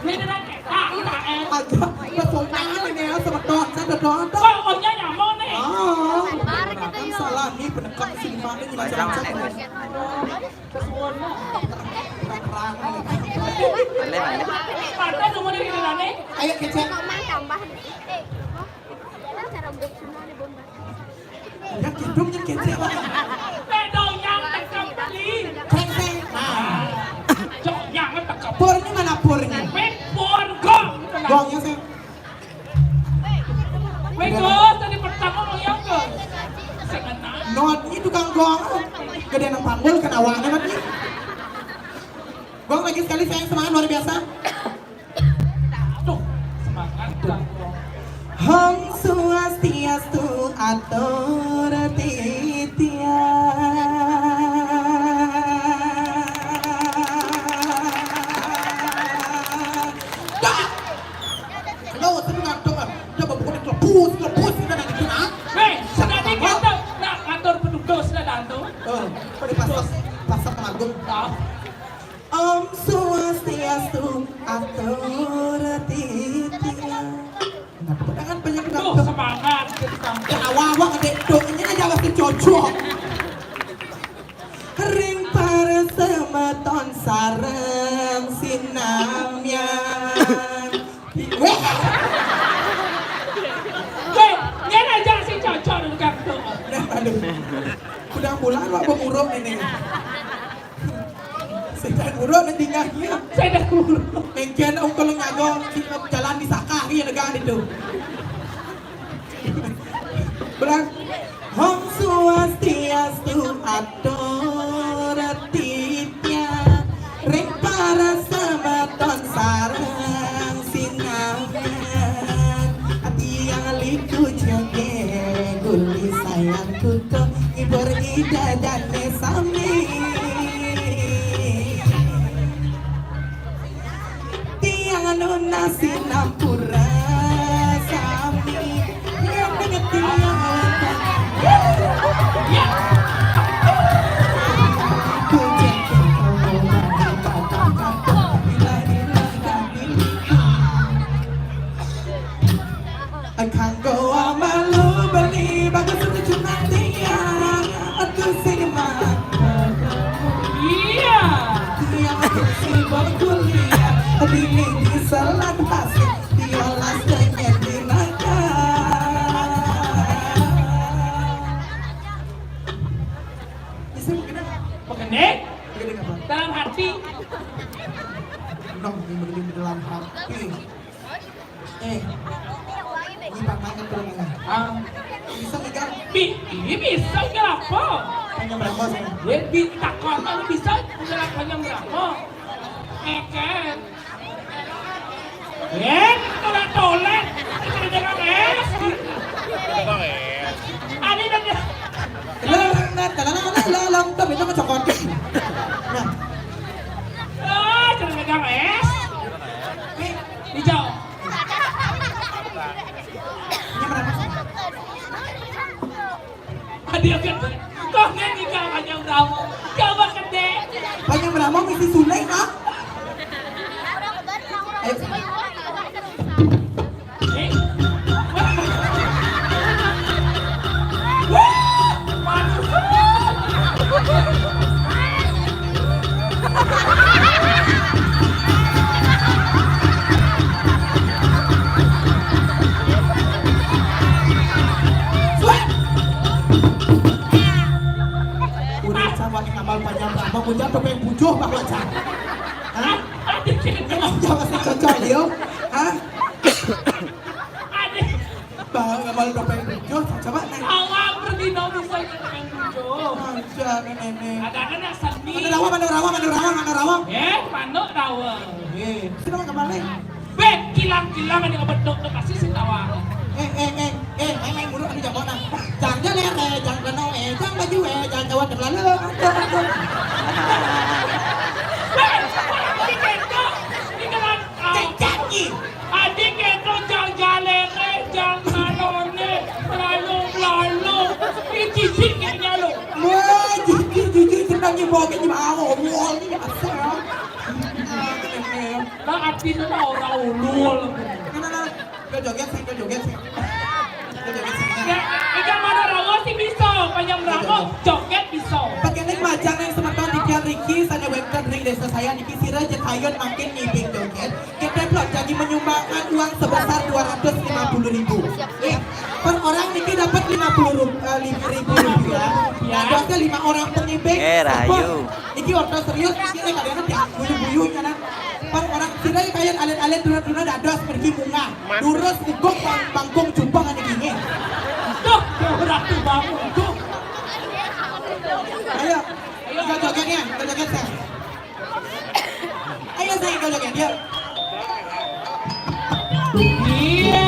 Beda orang. Ah, ah, eh. Aja, pesona ini ya, semeton, saya udah doang. Kok omnya nyamuk nih? Ah, salah nih, penekak sini mana nih, macam-macam. Ayo, kecek. Tambah nih. Eh, cara buat semua nih, bomba. Ya, kidung yang kecek lah. Pedong yang tekap beli. Cek, cek. Nah. Cok, yang tekap. Purnya mana purnya? Pur, gong. Gongnya, saya. Wego, tadi pertama mau yang ke. Not ini tukang gong. Gede nang panggul kena wangi not ini. Gong lagi sekali sayang semangat luar biasa. Tuh, semangat tukang gong. Hong Swastiastu atur titiang. Dah. Lo, saya ngantuk, ah. Dia bawa buku kelebus, kelebus, kita nak gitu, nak. Hei, sudah dikata, nak kantor petugas dah, Dato. Oh, di pasar, pasar Temanggung. Ah. Om Swastiastu, atur titiang. Nah, pedangan banyak. Tuh, semangat, kita. Ya, awak-awak gede dong, ini aja masih cocok. Ring para semeton sareng sinamian. Weh. Weh, dia aja si cocok dengan tuh. Nah, aduh. Udah mulai lo pengurung ini. Sedang urut nanti ngahnya. Sedang urut. Mungkin aku kalau ngago jalan di Saka, iya, negara itu. Benar. Hong Swastiastu, atur titiang ring para semeton sareng sinamian. Tiang liku jengge guli sayang kuto ngibur ida dane sami. Tiang anu nasi nampura sami. Ngerti tiang. Kanggo malu beli bagus itu cuma tiang. Aku sing mah. Iya. Tiang aku sing kuliah. Dini di Selat Pasir. Diolas dengan di Naga. Bisa begini? Begini? Begini apa? Dalam hati. Nong, ini begini dalam hati. Eh, ini pakai kan tuh namanya. Ah. Bisa nggak? Bi, ini bisa nggak apa? Hanya berapa sih? Ya, bi, takon kan bisa nggak hanya berapa? Eh, kan? Eh, tolak-tolak. Kita dengan es. Ada dan Leleng, leleng, leleng, Sama ngamal panjang lama, ngucap topeng bujuh, Pak Wacan. Hah? Adik, adik. Emang jawab saya cocok, yo? Hah? Adik. Bang, ngamal topeng bujuh, coba, Neng. Awak pergi dong bisa topeng bujuh. Aja, Nenek. Ada kan yang seni. Mana rawa, mana rawa, mana rawa, mana rawa? Eh, manuk rawa. Eh, sini kembali. Bek, kilang-kilang ada ngebetok tuh pasti si tawa. Eh, eh, eh, eh, main-main mulu, aduh, jangan, nah. Jangan, jangan lere, jangan leno, eh, jangan baju, eh, jangan jawab terlalu. Aduh, aduh. Bek, orang di ketok, di kelang. Cek, cek, ih. Adik ketok, jangan, jangan lere, jangan leno, terlalu, terlalu. Ini cici kayaknya lo. Wah, cici, cici, senang nih, bawa ke jemaah, wah, ini asal. Lah, artinya lah orang ulul. Nah, nah, nah. Kau joget, saya, kau joget, saya. Kau joget, saya. Ya, ikan mana rawa sih bisa, panjang rawa, joget bisa. Pakai link majang yang semeton di Kian Riki, sana website ring desa saya, niki sira jetayon makin ngibing joget. Kita plot jadi menyumbangkan uang sebesar dua ratus lima puluh ribu. Eh, per orang niki dapat lima puluh rup-, eh, lima ribu rupiah. Nah, biasanya lima orang pengibing. Eh, rayu. Iki orta serius, iki nek kalian jangan guyu-guyu, nyanan. Pan orang sira kaya alit-alit, duna-duna dados pergi munggah. Durus ngegok bang-, bangkung jubah ane kini. Duh, ratu bangun tuh. Ayo, kita joget ya, kita joget, saya. Ayo, saya, kita joget, yuk. Iya.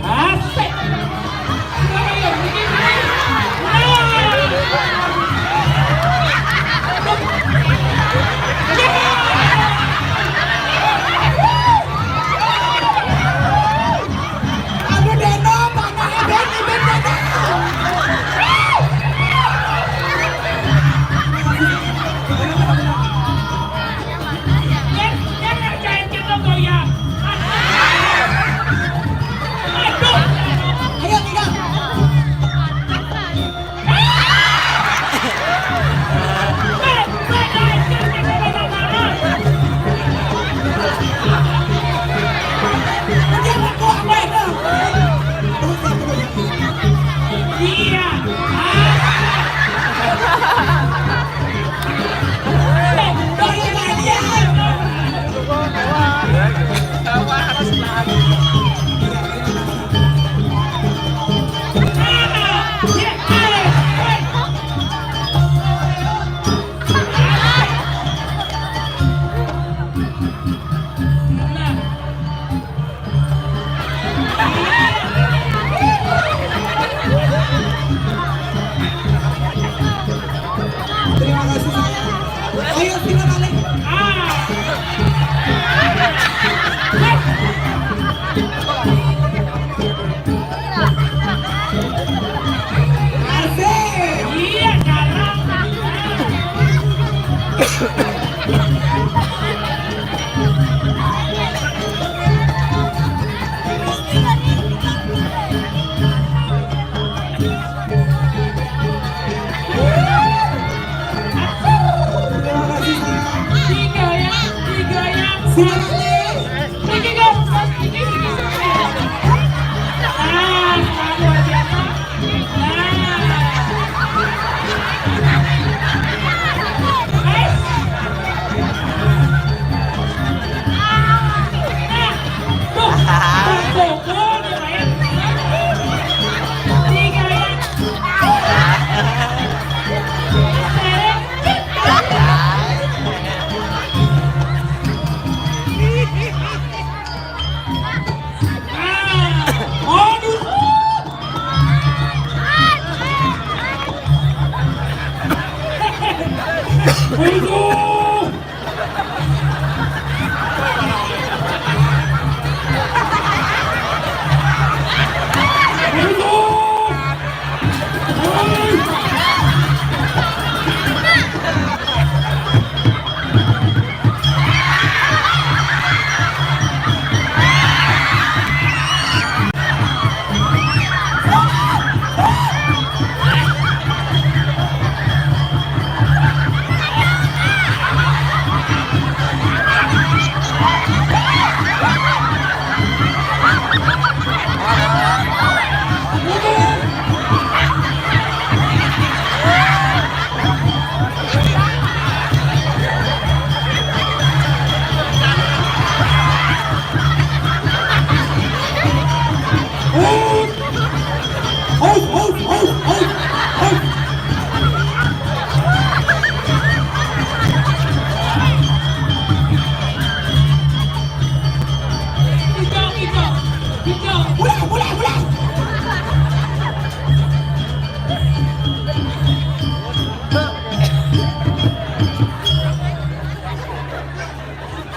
Asik. Aduh, Deno, panahnya Ben, Ben, Deno. Dia, dia ngerjain kita goyang. Aduh. Ayo, tiga. Terima kasih, sayang. Ayo, sini balik. Asik. Iya, jalan. Tiga ya, tiga ya. Sini. Ini dong, ini, ini. Ah, luar biasa.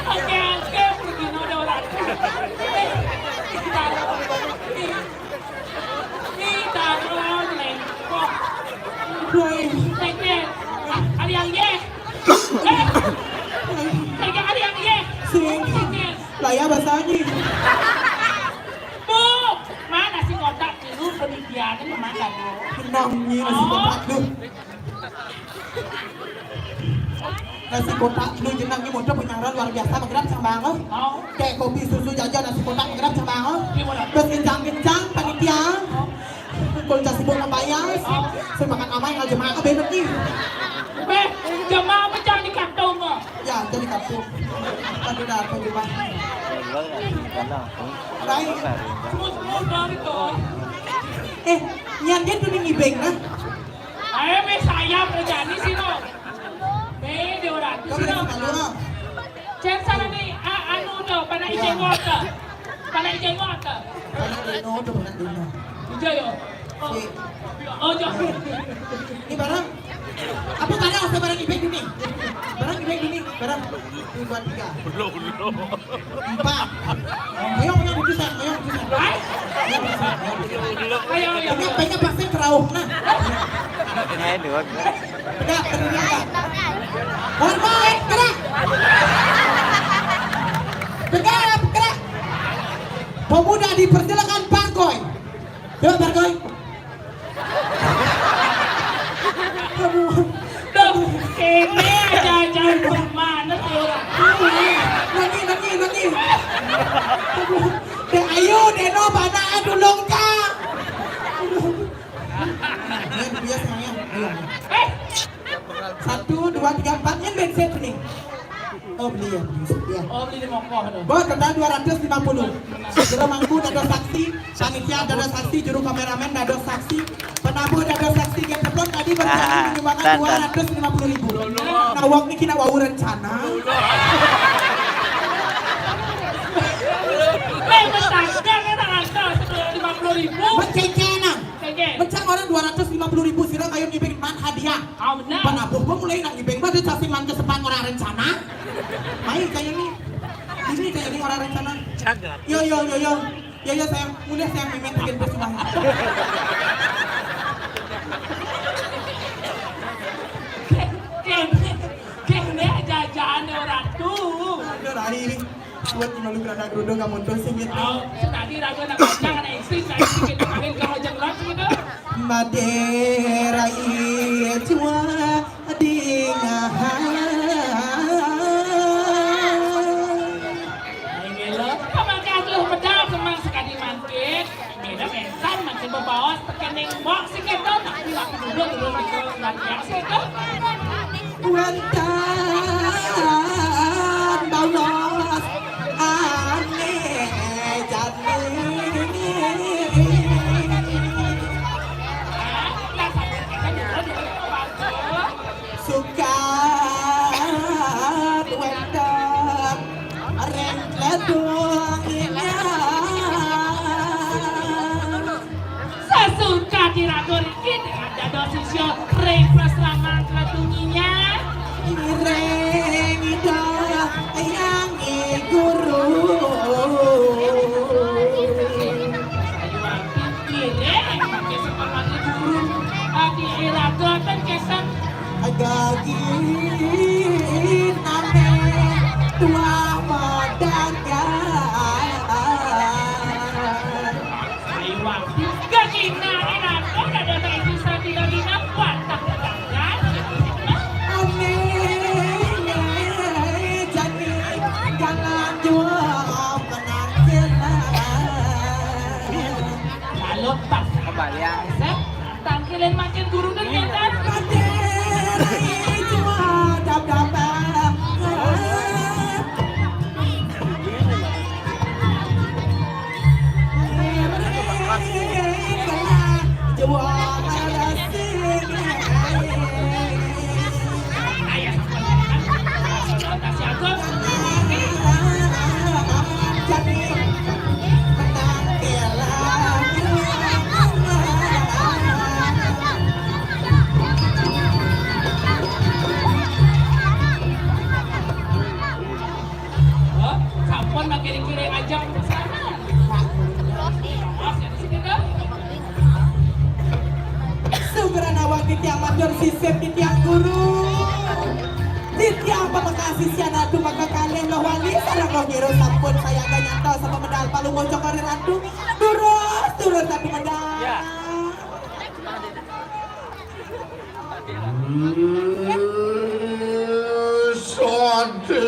Oke, oke, pergi noda orang. Kita, kita, Woi. Ada yang ye? Eh, ada yang ye? Sing. Lah ya bahasanya. Bu, mana si kotak dulu pendidiannya mana, Bu? Tenang, Nyi, nasi kotak lu. Nasi kotak lu jenang, Nyi, mudah penyaran luar biasa, menggerak sama banget. Mau? Teh, kopi, susu, jajan, nasi kotak, menggerak sama banget. Gimana? Terus kencang-kencang, panitia. Kalau cak sibuk membayar, saya makan amai kalau jemaah bener, Nyi. Eh, jemaah pecah di kantong, kok. Ya, jadi kapung. Tadi dah apa juga. Baik. Semua, semua dari kau. Eh, nyan dia tuh ngibeng nah. Ayo, be, saya kerjaan di sini. Be, dia orang di sini. Kamu dari mana? Cek sana nih, ah, anu tuh, pada izin water. Pada izin water. Anak Dino tuh, anak Dino. Iya, yo. Oh, jangan. Ini barang. Apa barang? Apa barang ibek ini? Barang ibek ini. Barang. Dua, tiga. Belum, belum. Empat. Ayo, ayo, lucusan, ayo, lucusan. Ayo, lucusan, ayo, lucusan. Ayo, ayo. Banyak, banyak pasti kerauh, nah. Ini dua. Tegak, tegak. Hormat, gerak. Tegak, gerak. Pemuda dipersilakan parkoi. Coba parkoi. Aduh. Tuh, ini aja-aja mana tuh orang. Nanti, nanti, nanti. Aduh. Dek Ayu, Deno, mana dulung, Kak? Aduh. Ini dia sayang. Ayo. Eh, satu, dua, tiga, empat. Ini bensin nih. Oh, beli ya, beli. Ya. Oh, beli di Mongkoh tuh. Bos, total dua ratus lima puluh. Jero mangku dados saksi, panitia dados saksi, juru kameramen dados saksi, penabuh dados saksi, yang telepon tadi berhasil menyumbangkan dua ratus lima puluh ribu. Nah, wong niki nak wau rencana. Eh, bentar, jangan angka lima puluh ribu. Menceng-cengan. Oke. Mencang orang dua ratus lima puluh ribu, sira kayu ngibing man hadiah. Ah, benar. Penabuh pun mulai nak ngibing, pada cacing man kesepak orang rencana. Main kayak ini. Ini kayak ini orang rencana. Jagat. Yo, yo, yo, yo. Yo, yo, sayang. Mulai sayang, mimin bikin bos rumah. Kene, kene jajan orang tuh. Udah lari. Buat malu kerana geruduk kamu tuh singit. Oh, tadi ragu nak panjang, anak istri, saya sedikit kawin ke Raja Gelas gitu. Madera iya cua dingahai. Ayo, lo, pamakai atuh medal kemang sekali mangkit. Beda mensan, makin bebaos, tekening bok, si kedo, tapi laki dulu, dulu, dulu, laki yang si kedo. Wenten baos, ane jani. Sukat wenten ring ledung inya. Sasuka diraga riki dengan dados sisya ring pasraman ledung inya. Ngiring Ida Hyang Guru. Ayo, Ati, ngiring, pakai sepatu guru. Ati iraga ten kesen. Gagi name tua madagang. Ayo, Ati, gagina iraga dados isi sadina dina patah dagang. Amin. Jani jalan jua penangkilan. Lalu pas kembali, Asep. Tangkilin makin guru dan nyetan. Titiang matur sisip, titiang guru. Titiang pamekasih sian ratu maka kalih loh wali sareng loh nyiru sampun sayaga nyantos apa medal palungguh cokore ratu. Durus, durus ratu medal. Ya. Sadhe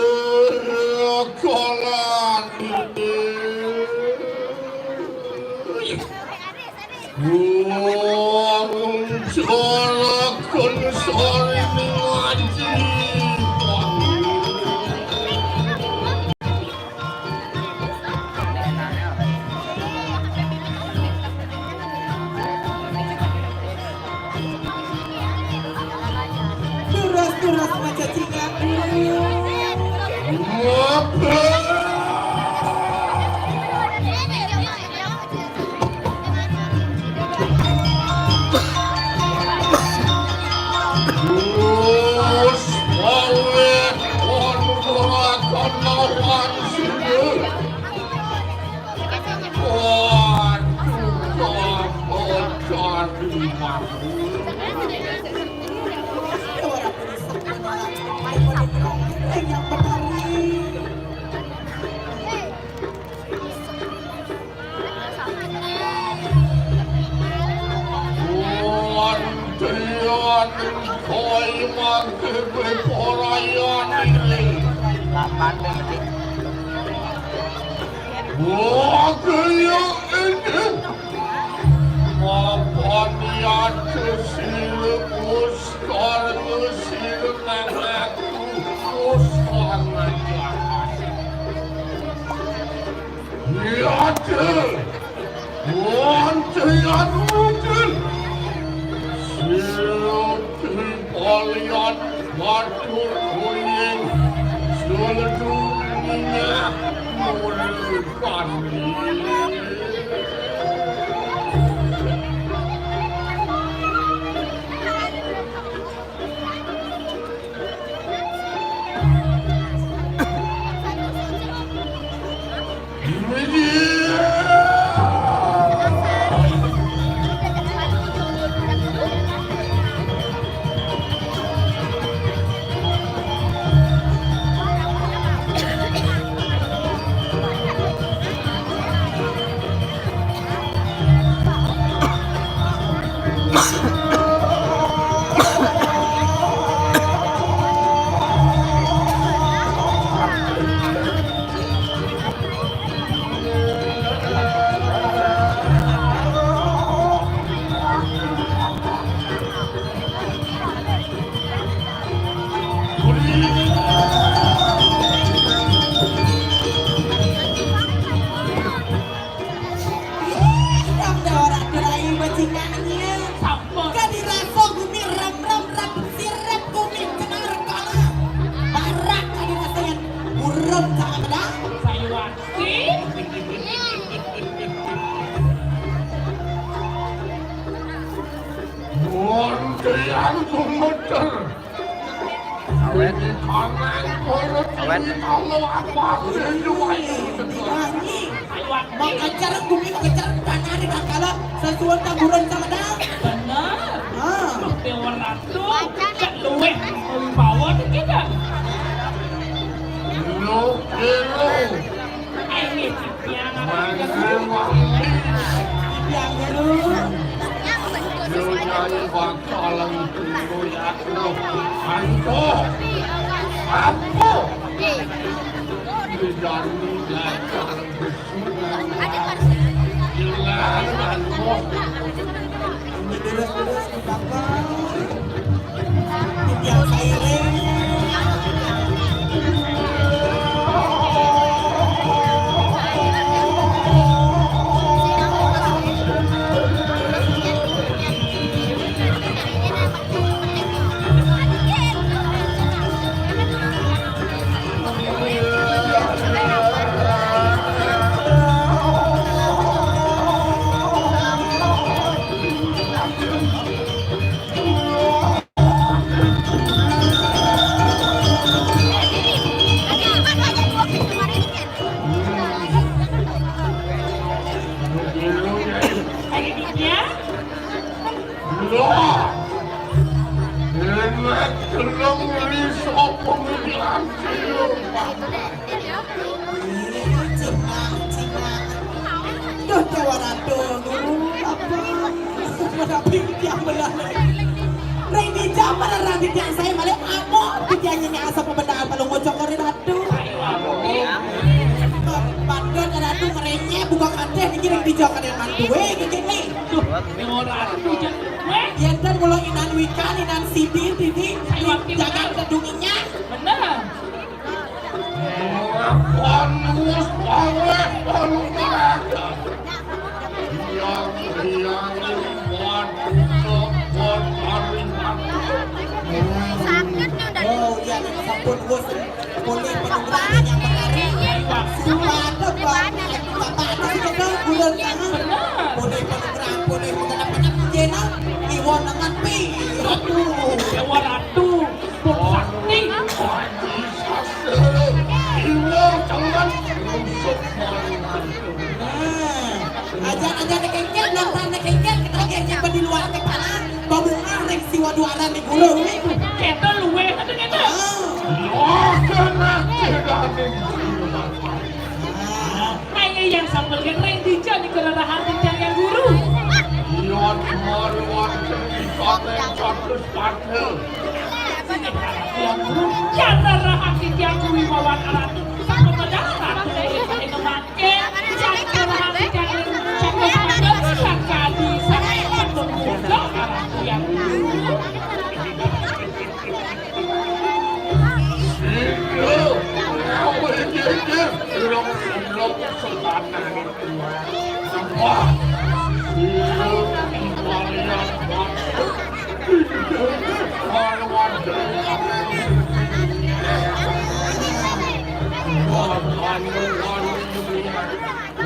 kalan. Wong cara kensari ngaji. Turas-turas macacingan. Wah, kaya ini. Mapan yadusila muskar ngusila nang aku muskar ngajar. Yada. Wonten yadusila. Sila Balian matur kuning sedunia murkani. Ih, dong, ora dirai bajingan, iya. Sampun. Kadi rasa gumi rem-rem, rem sirep gumi kenang rekana. Barak kadi rasa yang burem sama pedang. Sayuwati. Wonten yang gemeter. Awet. Awet. Mau kejar gumi, mau kejar tanah di kakala sesuai tamburan sama dah. Bener. Ah. Dewa Ratu, cek luweh wibawa dikit dah. Lu, lu. Ini yang apa? Yang dulu. Lu nyari bakalan tunggu ya. Ayo. Apa? Tidak ada. Nek gelem ngeli sapa ngelanci lho. Ih, cingak, cingak. Duh, Dewa Ratu, Guru, apa? Menapi tiang belah. Ring dijam pada rambit yang saya balik, apa? Titiang ini asap pembendaan, kalau ngocok kori Ratu. Bandot Ratu ngerenyeh, buka kadeh, niki ring dijam kadeh mantu. Eh, kayak gini. Duh, Dewa Ratu, jangan. Weh. Yen ten mula Inan Wikan, Inan Siti, Didi, Ayo, Aktif, jagat bener. Kedung inya. Bener. Panus paweh, panus raja. Yang, yang, buat, buat, hari mati. Sakit nih udah. Oh, iya, sampun, Gus. Polih panugrahan yang berkari. Sumpah ada, Pak. Bapak ada sih, Cok, bulan tangan. Polih panugrahan, polih menggenap-genap, Jena. Iwon dengan pi. Aduh. Dewa Ratu, Pun Sakti. Iwon tangan. Nah, aja-aja nek engkel, nang nek engkel, kita lagi aja di luar kepala. Pamungkah ring siwa duaran di guru. Kita luwe, kata kita. Ah. Wah, kena tidak ning jiwa. Kaya yang sampel kan ring dija ning kelerahan dija yang guru. Iya, cuma lewat cerita ning satu sepatu. Yang guru, yang kelerahan dija guru bawa karatu. Sama pada ratu, yang paling kemang.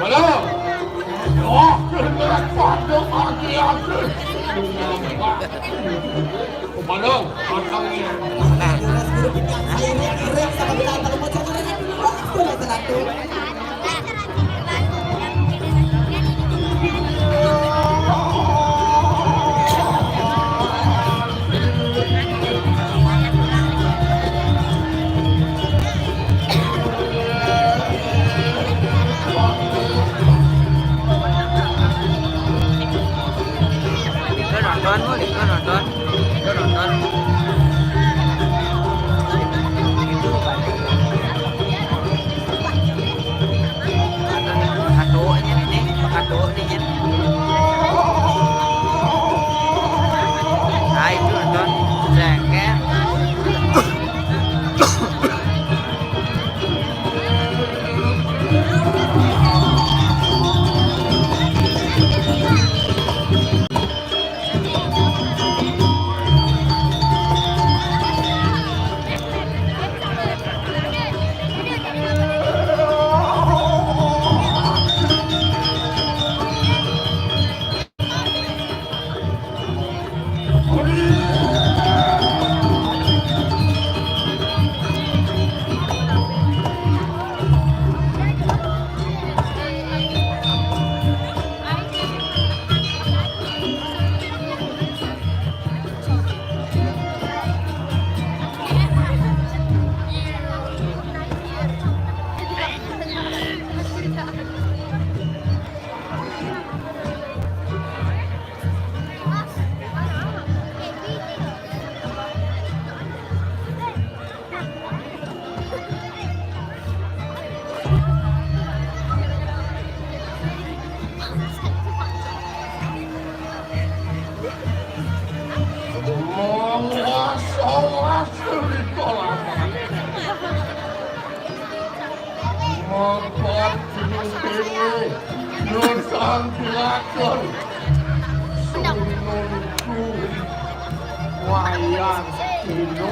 Halo. Oh, kena pada kaki aku. Kepala, batangnya. Nah, Nonton, nonton, nonton. Satu aja nih, satu aja. Nah, itu nonton. Jengkel. Mapat gunung dewe, nusang dilakon. Sununku wayang dino.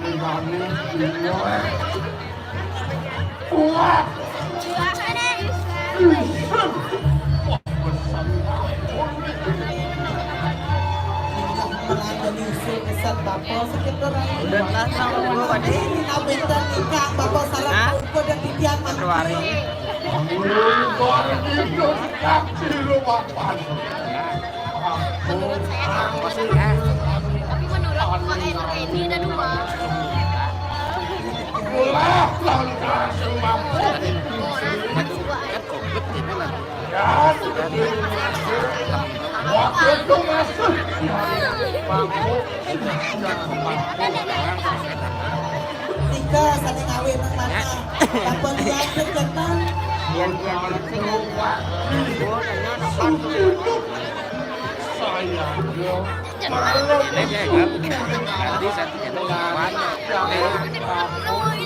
Dibanding dino, eh. Wah. Udah telah sama gua pada. Hah? Satu hari. Hidup kaki lu mapan. Menurut saya sih, tapi menurut Pak Eri ini ada dua. Itulah langkah semampu. Orang dua. Ya, waktu itu masuk. Mampu. Nika sané ngawé nang mana? Tanpa lihat kegiatan. Saya. Nanti satu channel banyak.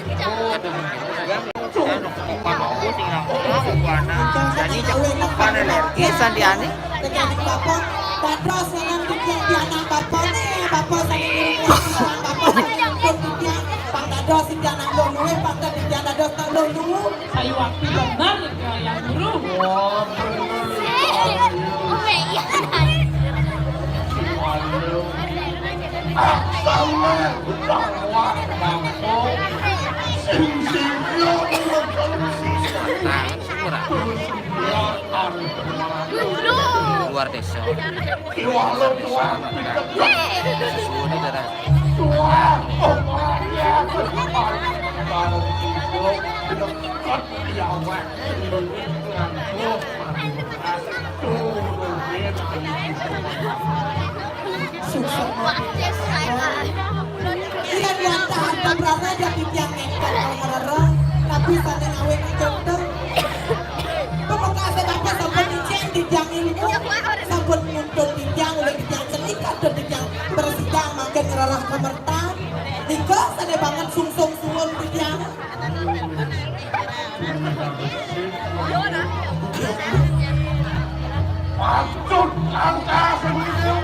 Aduh. Opa aku sing nang kono, buana. Jani cek opa alergi, Sandiani. Tekan bapak, dados nang tiang-tiang anak bapak nih, bapak saya ngirim bapak, bapak saya ngirim tiang, pang dados tiang anak lho luwe, pang dados tiang dados tak lho luwe. Saya waktu benar, ya, yang guru. Wah, bener. Oh, iya. Sama, sama, sing, sing, yo, Nah, kan syukur, ah. Luar desa. Susu ini darah. Sukses. Iya, buat harta berasa jadi tiang ngéngkén kalau ngererong, tapi sané ngawé kecenteng. Pemekasé bapak sampun ijin di tiang ilmu, sampun nuntun di tiang oleh di tiang seni, kadang di tiang bersidang makin ngererah kemertan. Nika sané banget sungsung suwun di tiang. Patut angka sendiri.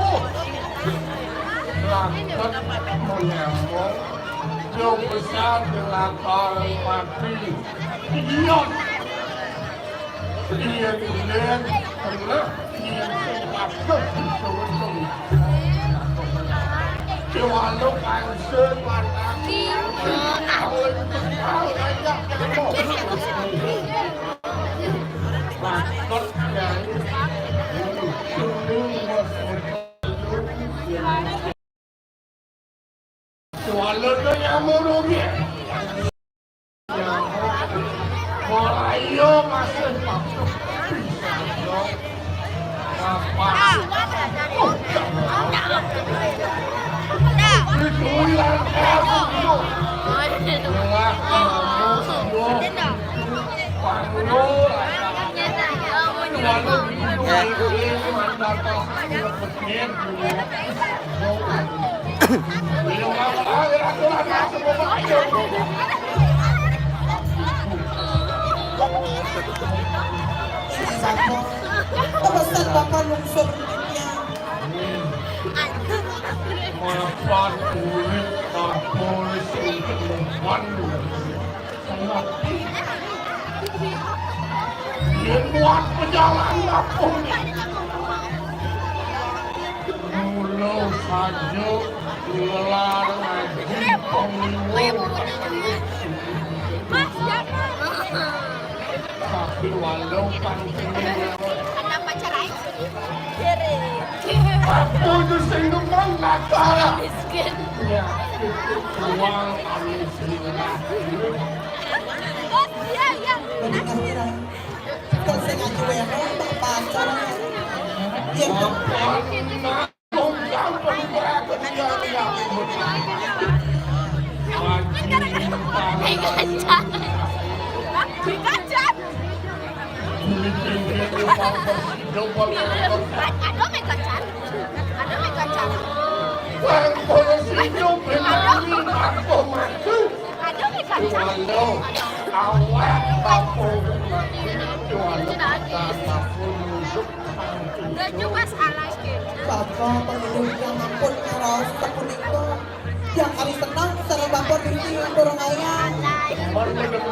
Langkut menyambung. Jauh besar di latar mati. Idiot. Iya, iya. Tengah. Suara tu nyamuk rugi. Nyamuk. Kalau ayo masih masuk. Apa? Itu yang masuk. Jelas nyamuk. Panggul. Waduh, itu. Pesan Bapak lungsur dunia. Mapan kulit kapolres untuk membantu. Yen muat pejalan kampung. Mula saja gelar ngaji pemilu. Tapi walau pantine. Ada pacar aja. Apa itu sing ngemong nakal? Miskin. Ya, uang kami sendiri. Oh, iya, iya. Kok sing ngaji wae, Pak, pacar. Iya, Pak. Aduh, megacan. Aduh, megacan. Aduh, megacan. Waduh, awak kampung. Waduh, kampung. Enggak juga salah, Ki. Bapak pengunjung yang ampun ngeros sepunika. Yang kami senang sareng Bapak Dwi ngatur ngayah. Alay.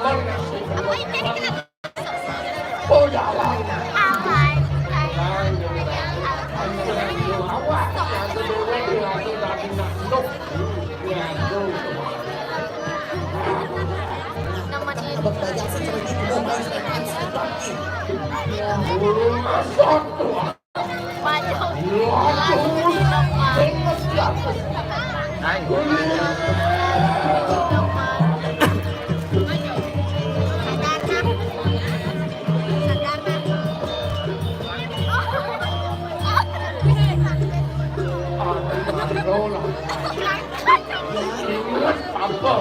Oh, jalan. Alay. Awak yang kedua dia tu tadi nak nuk. Dia tu. Abang belajar secara ni, belum main sekarang, sekarang ni. Masuk. Waduh. Apa?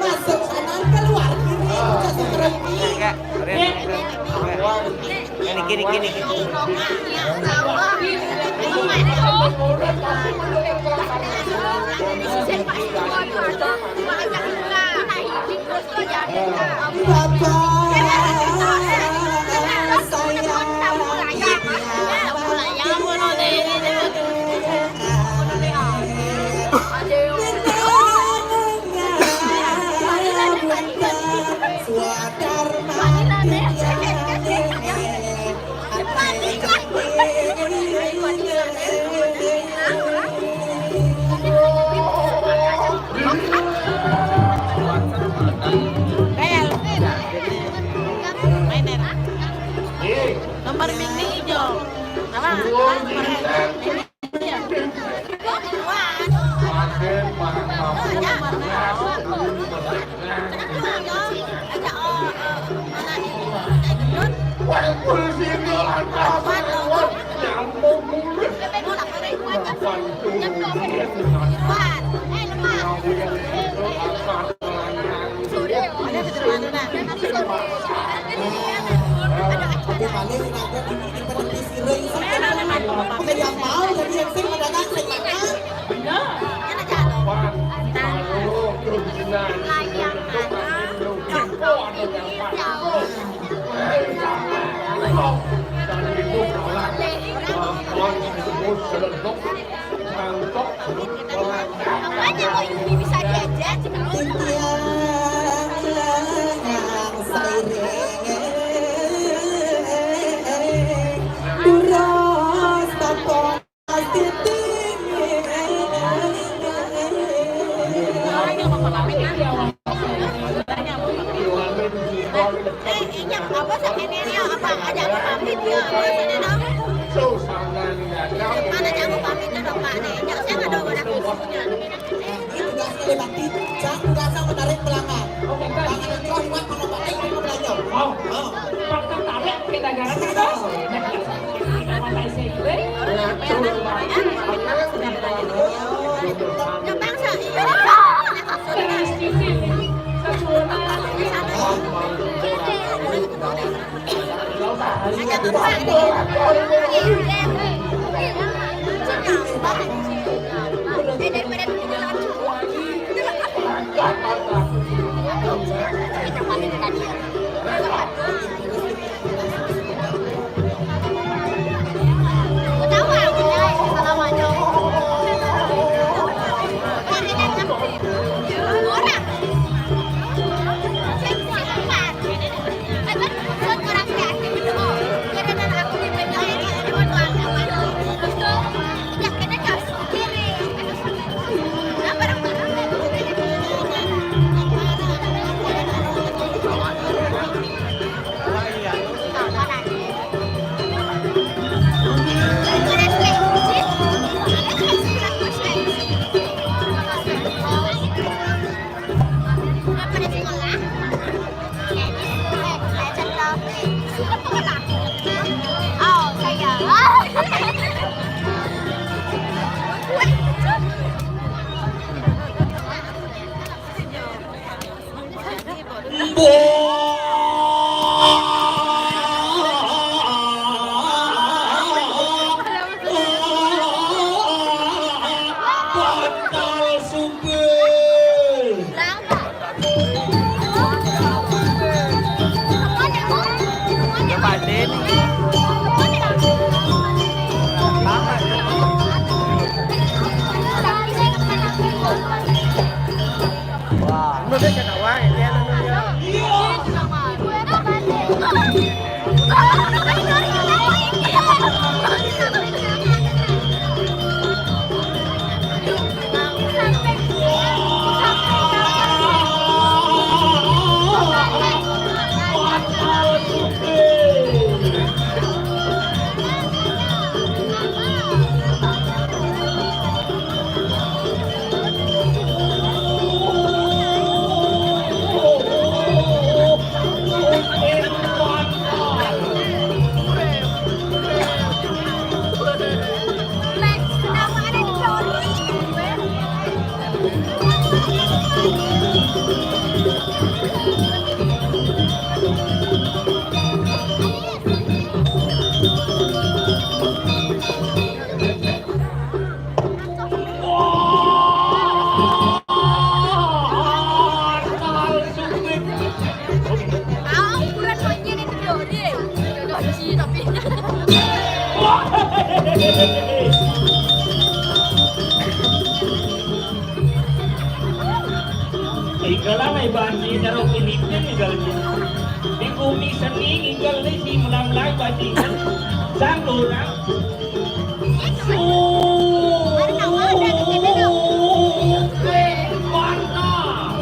Masuk kanan, keluar kiri. Masuk kiri. Enggak, keren, keren. Ini gini, gini, gini. Bapak sayang, suadar mati. Bel. Main, Nera. Nomor dinding hijau. Apa? Nomor dinding hijau. Ada di mana, nah? Tapi paling ada di, di penepis. Bukan yang mau jadi M C pada ngasih makan. Makanya mau Yuni bisa diajak, cuma Ini tugasnya Lipati, jangan tugasnya menarik pelanggan. Pelanggan itu buat kalau balik, mau belanja. Oh. Oh. Faktor tarik kita garap itu. Mata isi itu. Terus cici. Satu. Ikalan ay bani, daro kinitnya ni galgi. Di bumi seni, igal ni si melamlay bajingan. Sang orang. Suke mantap.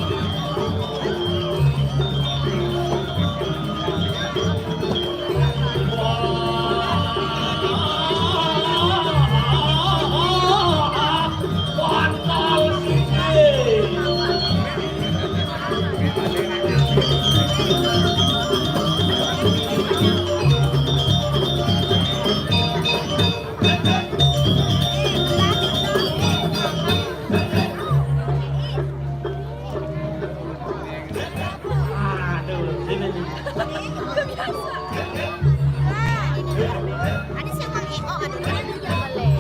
Aduh, sini nih. Ada siapa nih? Oh, ada dia nih, boleh.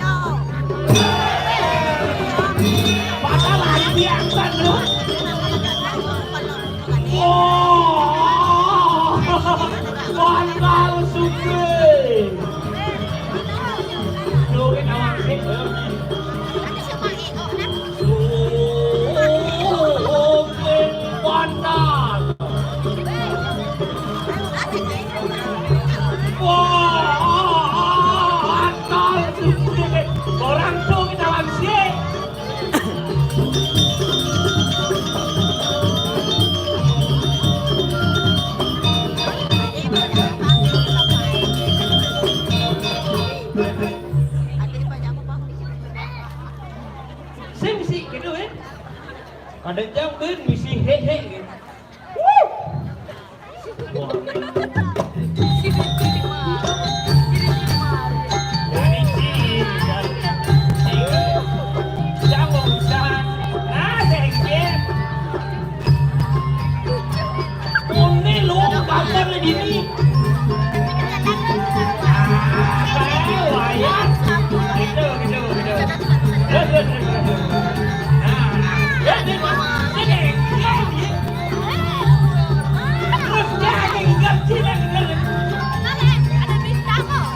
Padahal lagi diangkat lu. Wah, mantap, Sugih. Duit awak sih. Ada siapa nih? Oh, ada. Sumping Bandar. Wah, antal sumping. Orang tuh kita langsir. Sing sih gitu, eh. Ada jam kan misi hehe gitu. Wuh. Wah. Jadi cing, cing. Jam urusan. Nah, sengke. Muni lu gambar lagi ni. Ah, wayang. Gitu, gitu, gitu. Terus, terus, terus, terus. Nah, ya, ni, ni, ni. Terus dia ni, dia, dia, dia. Ada bintang kok.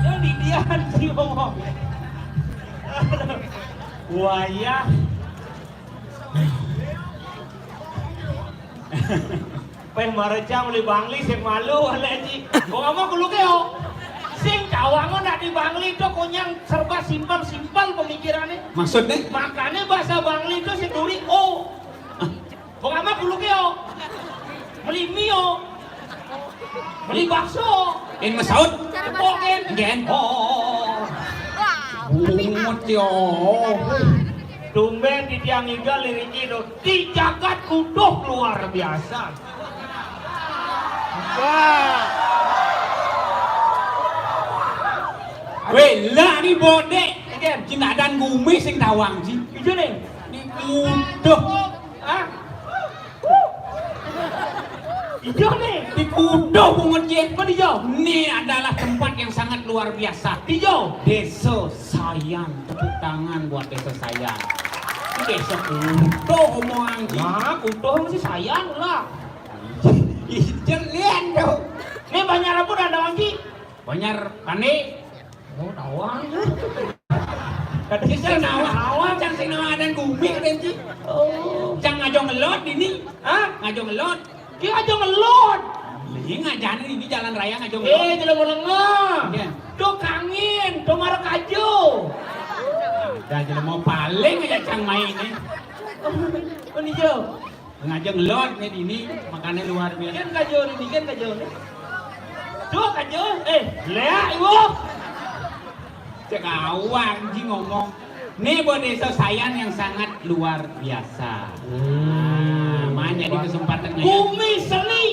Yang di dia sih ngomong. Wayah. Peh mareca meli bangli sing malu ale ji. Kok ama kuluke, oh. Sing tawang nak di bangli to konyang serba simpel-simpel pemikirannya. Maksudnya? Makanya bahasa bangli to sing duri o. Kok ama kuluke, oh. Meli mie, oh. Meli bakso. In masaut. Kok in? Gen. Oh. Bungut yo. Tumben di tiang igal liriki do. Di jagat kuduh luar biasa. Wah. Weh, lah ni bodek. Gen. Cina dan gumi sing tawang ji. Ijo nih. Ni kuduh. Ah. Ijo nih. Di kuduh bungut je. Kok di jo? Ini adalah tempat yang sangat luar biasa. Di jo. Desa Sayan. Tepuk tangan buat Desa Sayan. Ini desa kuduh omongan ji. Nah, kuduh masih Sayan lah. Ijo lian tuh. Ini banyak apa dah ada lagi? Banyak tani. Oh, tawang. Kata kita nawang. Nawang, can sing nawang adan gumi, kata Enci. Oh. Can ngajo ngelot ini. Hah? Ngajo ngelot. Ki ngajo ngelot. Ini ngajarin ini jalan raya ngajo ngelot. Eh, jelema lengah. Iya. Tuh kangin, tuh marek ajo. Dah jelema paling aja can main nih. Oh, ini jo. Ngaja ngelot nih dini, makannya luar biasa. Kan kajo nih, kan kajo nih. Tuh kajo, eh, lea ibu. Cek awang ji ngomong. Nih buat Desa Sayan yang sangat luar biasa. Hmm. Nah, mana di kesempatan ini? Gumi seni.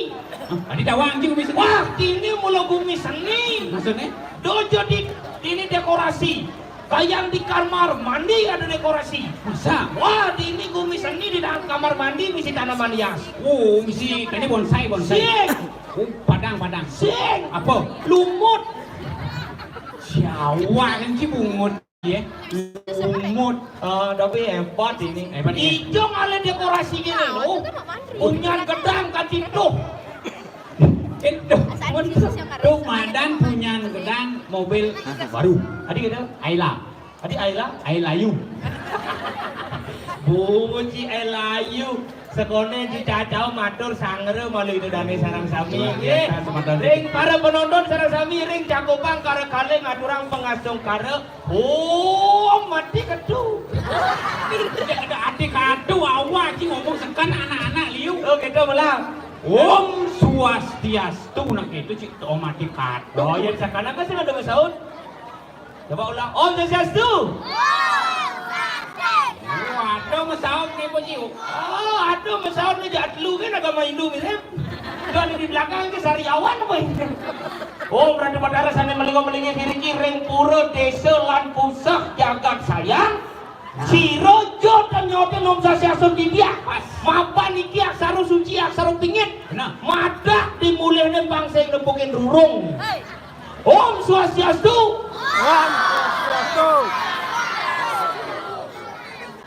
Hah, tadi dawang ji gumi seni. Wah, ini mula gumi seni. Maksudnya? Dojo di ini dekorasi. Kayak di kamar mandi ada dekorasi. Masa? Wah, di ini gumi seni di dalam kamar mandi misi tanaman hias. Oh, misi ini bonsai, bonsai. Sing. Oh, padang, padang. Sing. Apa? Lumut. Siawa kan si bungut, ya. Lumut. Ah, tapi hebat ini. Hebat, ya. Ijong ale dekorasi gini, loh. Punyan gedang kan itu. Itu. Tuh, madan punyan gedang mobil baru. Tadi gitu, Ayla. Tadi Ayla, Ayla Yu. Bungut si Ayla Yu. Sekone si Cacau matur sangre malu itu dane sareng sami. Luar biasa, semanten. Ring para penonton sareng sami, ring cakupan kare kale ngaturang pangastungkara. Oh, mati ketu. Ada ati katu, awak sih ngomong sekan anak-anak liu. Oh, gitu, Belang. Om Swastiastu, nak itu cik, oh, mati katu. Oh, ya, sakana kan sing ada masaut. Coba ulang. Om Swastiastu. Oh, aduh, masaut nih, Puji. Oh, aduh, masaut nih, jatlu kan agama Hindu mirip. Kalau di belakang ke sariawan apa ini? Oh, berarti Batara sana melingo-melingi diri ki ring pura desa lan pusat jagat sayang. Sira jo tan nyote Om Swastiastu didiak. Pas. Mapan iki aksara suci, aksara pingit. Benar. Madak dimulihne bangsa nepukin rurung. Hei. Om Swastiastu. Om Swastiastu.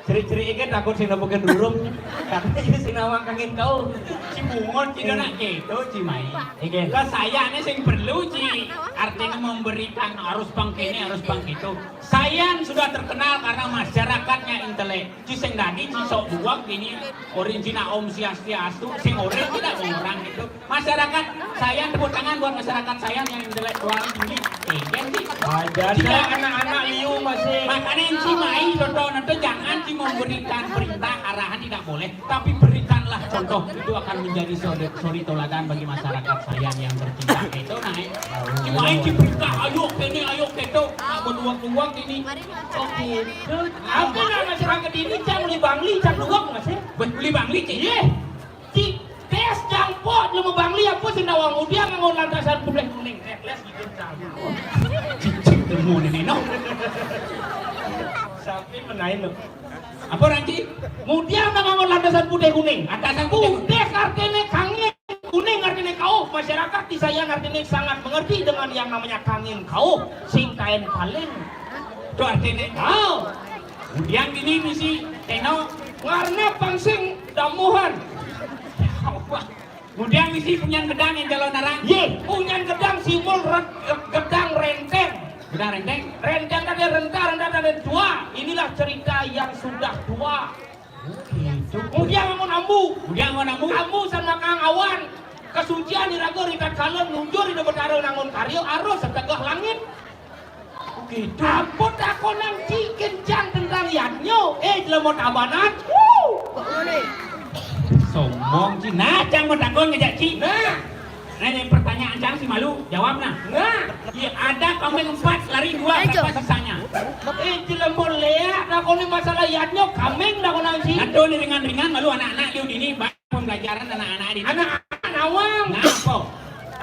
Cerik-cerik iki takut sing nepukin rurung. Katanya sing nawang kangin kau. Si bungut, si anak gitu, si mai. Iki. Kesayane sing perlu, si artinya memberikan harus bang kene, harus bang gitu. Sayan sudah terkenal karena masyarakatnya intelek. Ci sing dadi, ci sok buang gini, orin cina Om Swastiastu, sing orin tidak orang itu. Masyarakat Sayan, tepuk tangan buat masyarakat Sayan yang intelektualnya tinggi. Tinggi sih. Aja. Tidak. Anak-anak liu masih. Makanya ci mai contoh nanti jangan ci memberikan perintah arahan, tidak boleh, tapi berikanlah contoh, itu akan menjadi suri, suri toladan bagi masyarakat Sayan yang tercinta. Itu naik. Ci mai ci perintah, ayo kene, ayo keto, tak berduang-duang ini. Oke. Apa nama masyarakat ini, cang beli bangli, cang duang, Mas, ya? Beli bangli, Ci? Iya. Ci, tes campur, lu mau bangli apa sih, nawang udia nganggo lantasan putih kuning, necklace gitu, cang. Cicing temu nih, no. Sampai menain, lo. Apa, Ranci? Mudiang nganggo lantasan putih kuning. Lantasan putih kuning. Putih artinya kangin. Kuning artinya kauh, masyarakat di Sayan artinya sangat mengerti dengan yang namanya kangin kauh, sing kain paling. Itu artinya kauh. Kemudian ini misi teno. Ngarna pangsing damuhan. Kemudian misi punyan gedang yang jalan narang. Ye, punyan gedang simbol re-, gedang renteng. Gedang renteng? Renteng ada renta, renta ada tua. Inilah cerita yang sudah tua. Gitu. Kemudian nganggo ambu. Kemudian nganggo ambu. Ambu sana kang awan. Kesucian iraga ritatkala nunjur Ida Betara nangun karya arus setegah langit. Gitu. Apa takonan ci kencang tentang yadnya? Eh, jelema Tabanan. Wuh. Sombong, Ci. Nah, cang mau takon ngejak, Ci. Nah. Nah, yang pertanyaan cang si malu, jawab nah. Nah. Ya, ada kambing empat, lari dua, berapa sisanya? Eh, jelema leak, takoni masalah yadnya, kambing takonan ci. Aduh, ini ringan-ringan, malu anak-anak liu dini, ba-, pembelajaran anak-anak dini. Anak-anak nawang. Nah, apa?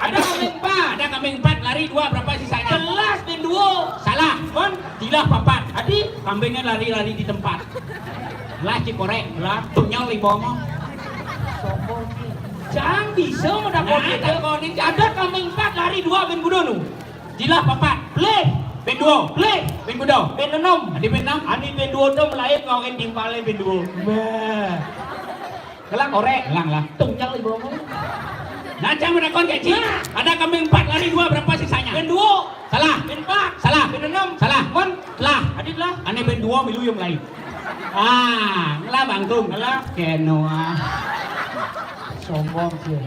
Ada kambing empat. Ada kambing empat, lari dua, berapa sisanya? Jelas, bin dua. Salah. Mon? Tilah papat. Adi? Kambingnya lari-lari di tempat. Lah, ci korek. Lah, tunyal di bawah. Sombong, ci. Cang bisa mau dapat. Nah, gitu. Takonin, Ci. Ada kambing empat, lari dua, bin kuda nu. Tilah papat. Bleh. Bin dua. Bleh. Bin kuda. Bin enam. Adi bin enam. Ani bin dua tu melayu ngawin timpalnya bin dua. Wah. Gelang korek. Gelang lah. Tunyal di bawah. Nah, cang menakon, Ci. Nah. Ada kambing empat, lari dua, berapa sisanya? Bin dua. Salah. Bin empat. Salah. Bin enam. Salah. Mon. Lah. Adit lah. Ane bin dua, milu yang lain. Ah, ngelah bangkung. Ngelah. Kenoa. Sombong sih.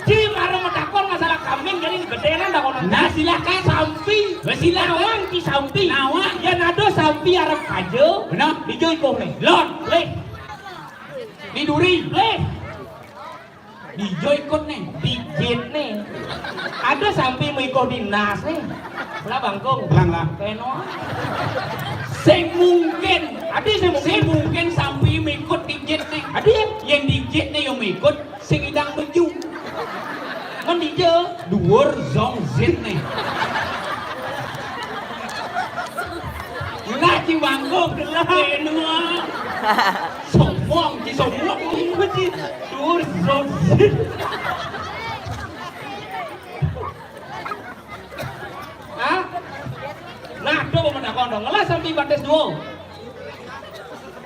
Ci, mara mau takon masalah kambing, jadi gedenan takonan. Nah, silakan. Sampi. Wes, silakan. Nawang, ci, sampi. Nawang. Ya, nado sampi arep aja. Benar. Dijoi kong nih. Lon. Leh. Di duri. Leh. Dijoi kot nih. Dijit nih. Ada sampi mau ikut dinas nih. Lah bangkung. Belang lah. Keno. Sing mungkin, adi sing mungkin, sing mungkin sampi mikut dijit né. Adi yén dijit né yo mikut, sing idang beju. Men dija duur zong zit né. Lah ci bangkung, lah benua. Sombong, ci sombong. Ci duur zong zit. Hah? Nah, coba menakon dong. Ngelah sampi batis duo.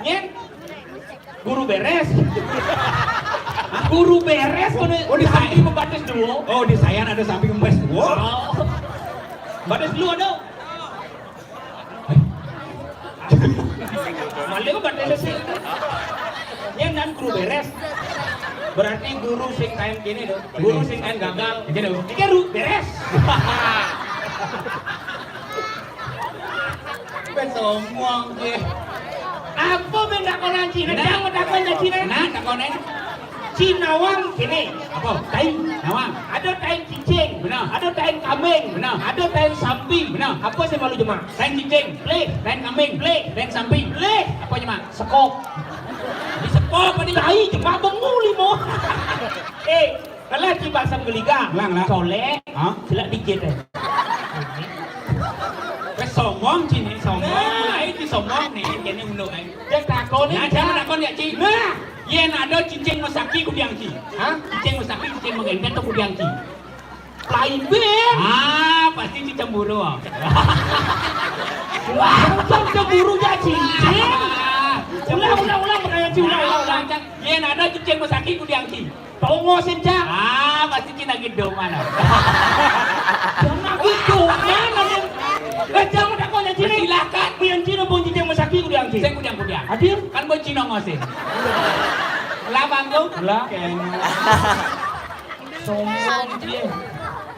Nyén? Guru beres. Guru beres, oh, di sampi membatis duo. Oh, di saya ada sampi membatis duo. Oh. Batis duo ada. Malah kok batis sih. Nyén dan guru beres. Berarti guru sing kain gini dong. Guru sing kain gagal. Gini dong. Iki guru beres. Wis sombong ki. Apa ben takonan Cina? Nah. Jangan takon Cina. Nah, takonan. Ci nawang kéné. Apa? Taing. Nawang. Ada taing cicing. Benar. Ada taing kambing. Benar. Ada taing sampi. Benar. Apa sih malu jemak? Taing cicing. Plih. Taing kambing. Plih. Taing sampi. Plih. Apa jemak? Sekop. Di sekop apa di? Tai jemak bengu limo. Eh, kalau ci basam geliga. Ulang lah. Colek. Hah? Celak dikit eh. Wis sombong ci né, sombong. Nah. Mulai ci sombong né, kéné unduk aé. Dia takon. Nah, jangan takon ya, Ci. Nah. Yén ada cicing mesaki kudiang ci. Hah? Cicing mesaki, cicing menggendet to kudiang ci. Lain bé. Ah, pasti ci cemburu. Ah. Wah, cemburu ya cicing. Ah, ulang, ulang, ulang, pertanyaan ci, ulang, ulang, ulang. Yén ada cicing mesaki kudiang ci. Tongosin, Cak. Ah, pasti ci nagih doman. Jangan gitu, mana nih? Eh, jangan takon ya, Cina. Silakan. Biar Cina pun cicing mesaki kudiang ci. Sing kudiang-kudiang. Adil. Kan buat Cina ngosin. Lah, Bang, tuh. Lah. Sombong dia.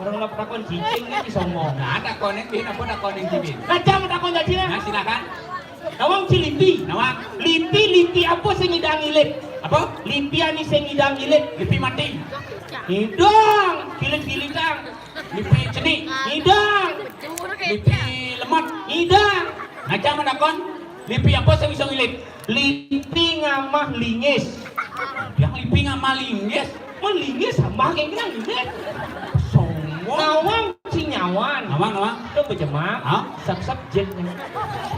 Orang lah takon cicing né sombong. Nah, takonin bin, apa takonin ci bin? Nah, jangan takon ya, Cina. Nah, silakan. Nawang ci lipi. Nawang. Lipi, lipi apa sing ngidang ilit? Apa? Lipi ané sing ngidang ilit. Lipi mati. Ngidang, kilit-kilitan. Lipi cenik. Ngidang. Lipi lemot. Ngidang. Ngajam menakon, lipi apa sing bisa ngilit? Lipi ngamah lingis. Yang lipi ngamah lingis? Mun lingis sambah kayak gini, lingis. Sombong. Nawang ci nyawan. Nawang, nawang. Itu bejemak. Hah? Sep-sep jit né.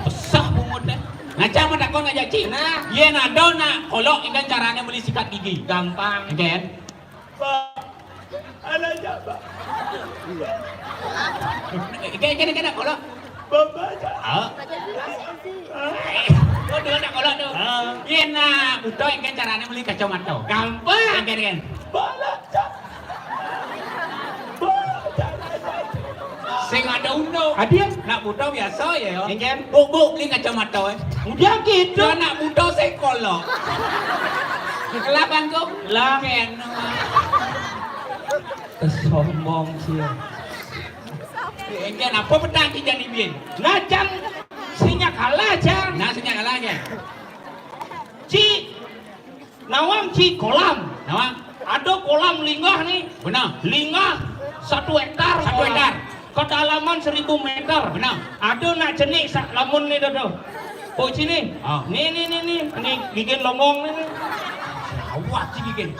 Besah bungut deh. Ngajam menakon ngajak ci. Nah. Yén ada nak kolok, ingkén carané beli sikat gigi. Gampang. Ingkén. Pak, anak siapa? Ingkén, ingkén, ingkén nak kolok. Bapak siapa? Ah. Oh, dua nak kolok tuh. Ah. Yén nak buta, ingkén carané beli kacamata. Gampang. Ingkén, ingkén. Balak, Cak. Sing ada unduk. Adil. Nak buta biasa ya, yo. Ingkén. Buk, buk, beli kacamata, eh. Udah gitu. Yo, nak buta sing kolok. Kelap bangku. Lah. Kén. Sombong sih. Ingkén apa petang ci jani bin? Nah, jang sing kalah, jang. Nah, sing kalah, jang. Ci, nawang ci kolam. Nawang. Ada kolam linggah né. Benar. Linggah satu hektar. Satu hektar. Kedalaman seribu meter. Benar. Ada nak cenik sak lamun né, dodo. Oh, ci né. Oh. Né, né, né, né. Né gigin longong né. Awak ci gigin.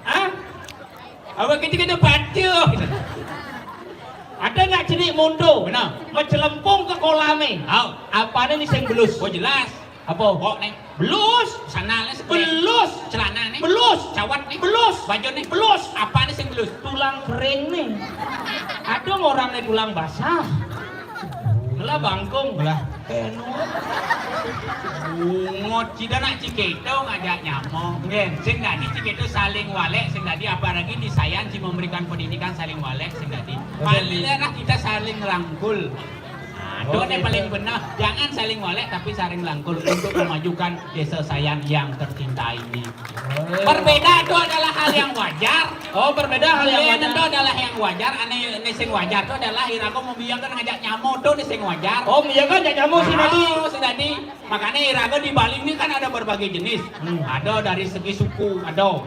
Hah? Awak kita kena patuh. Ada nak cenik monto. Benar. Mencelempung ke kolam né. Oh. Apa né sing belus? Oh, jelas. Apa? Kok né? Belus. Sandal né sebelah. Belus. Celana né. Belus. Cawat né. Belus. Baju né. Belus. Apa né sing belus? Tulang kering né. Ada orang né tulang basah. Ngelah bangkung. Ngelah. Bungut, ci da nak ci kéto ngajak nyama. Nggih. Sing dadi ci kéto saling walék, sing dadi apalagi di sayan ci memberikan pendidikan saling walék, sing dadi. Betul. Paling enak kita saling rangkul. Nah, oh, to né gitu. Paling benar, jangan saling walék tapi saling rangkul untuk memajukan desa sayan yang tercinta ini. Oh. Berbeda itu adalah hal yang wajar. Oh, berbeda hal yang wajar. Lain itu adalah yang wajar, ané, ané sing wajar itu adalah iraga membiarkan ngajak nyama to né sing wajar. Oh, membiarkan ngajak nyama sing dadi. Oh, sing dadi. Makanya iraga di Bali ini kan ada berbagai jenis. Hmm. Ada dari segi suku, ada.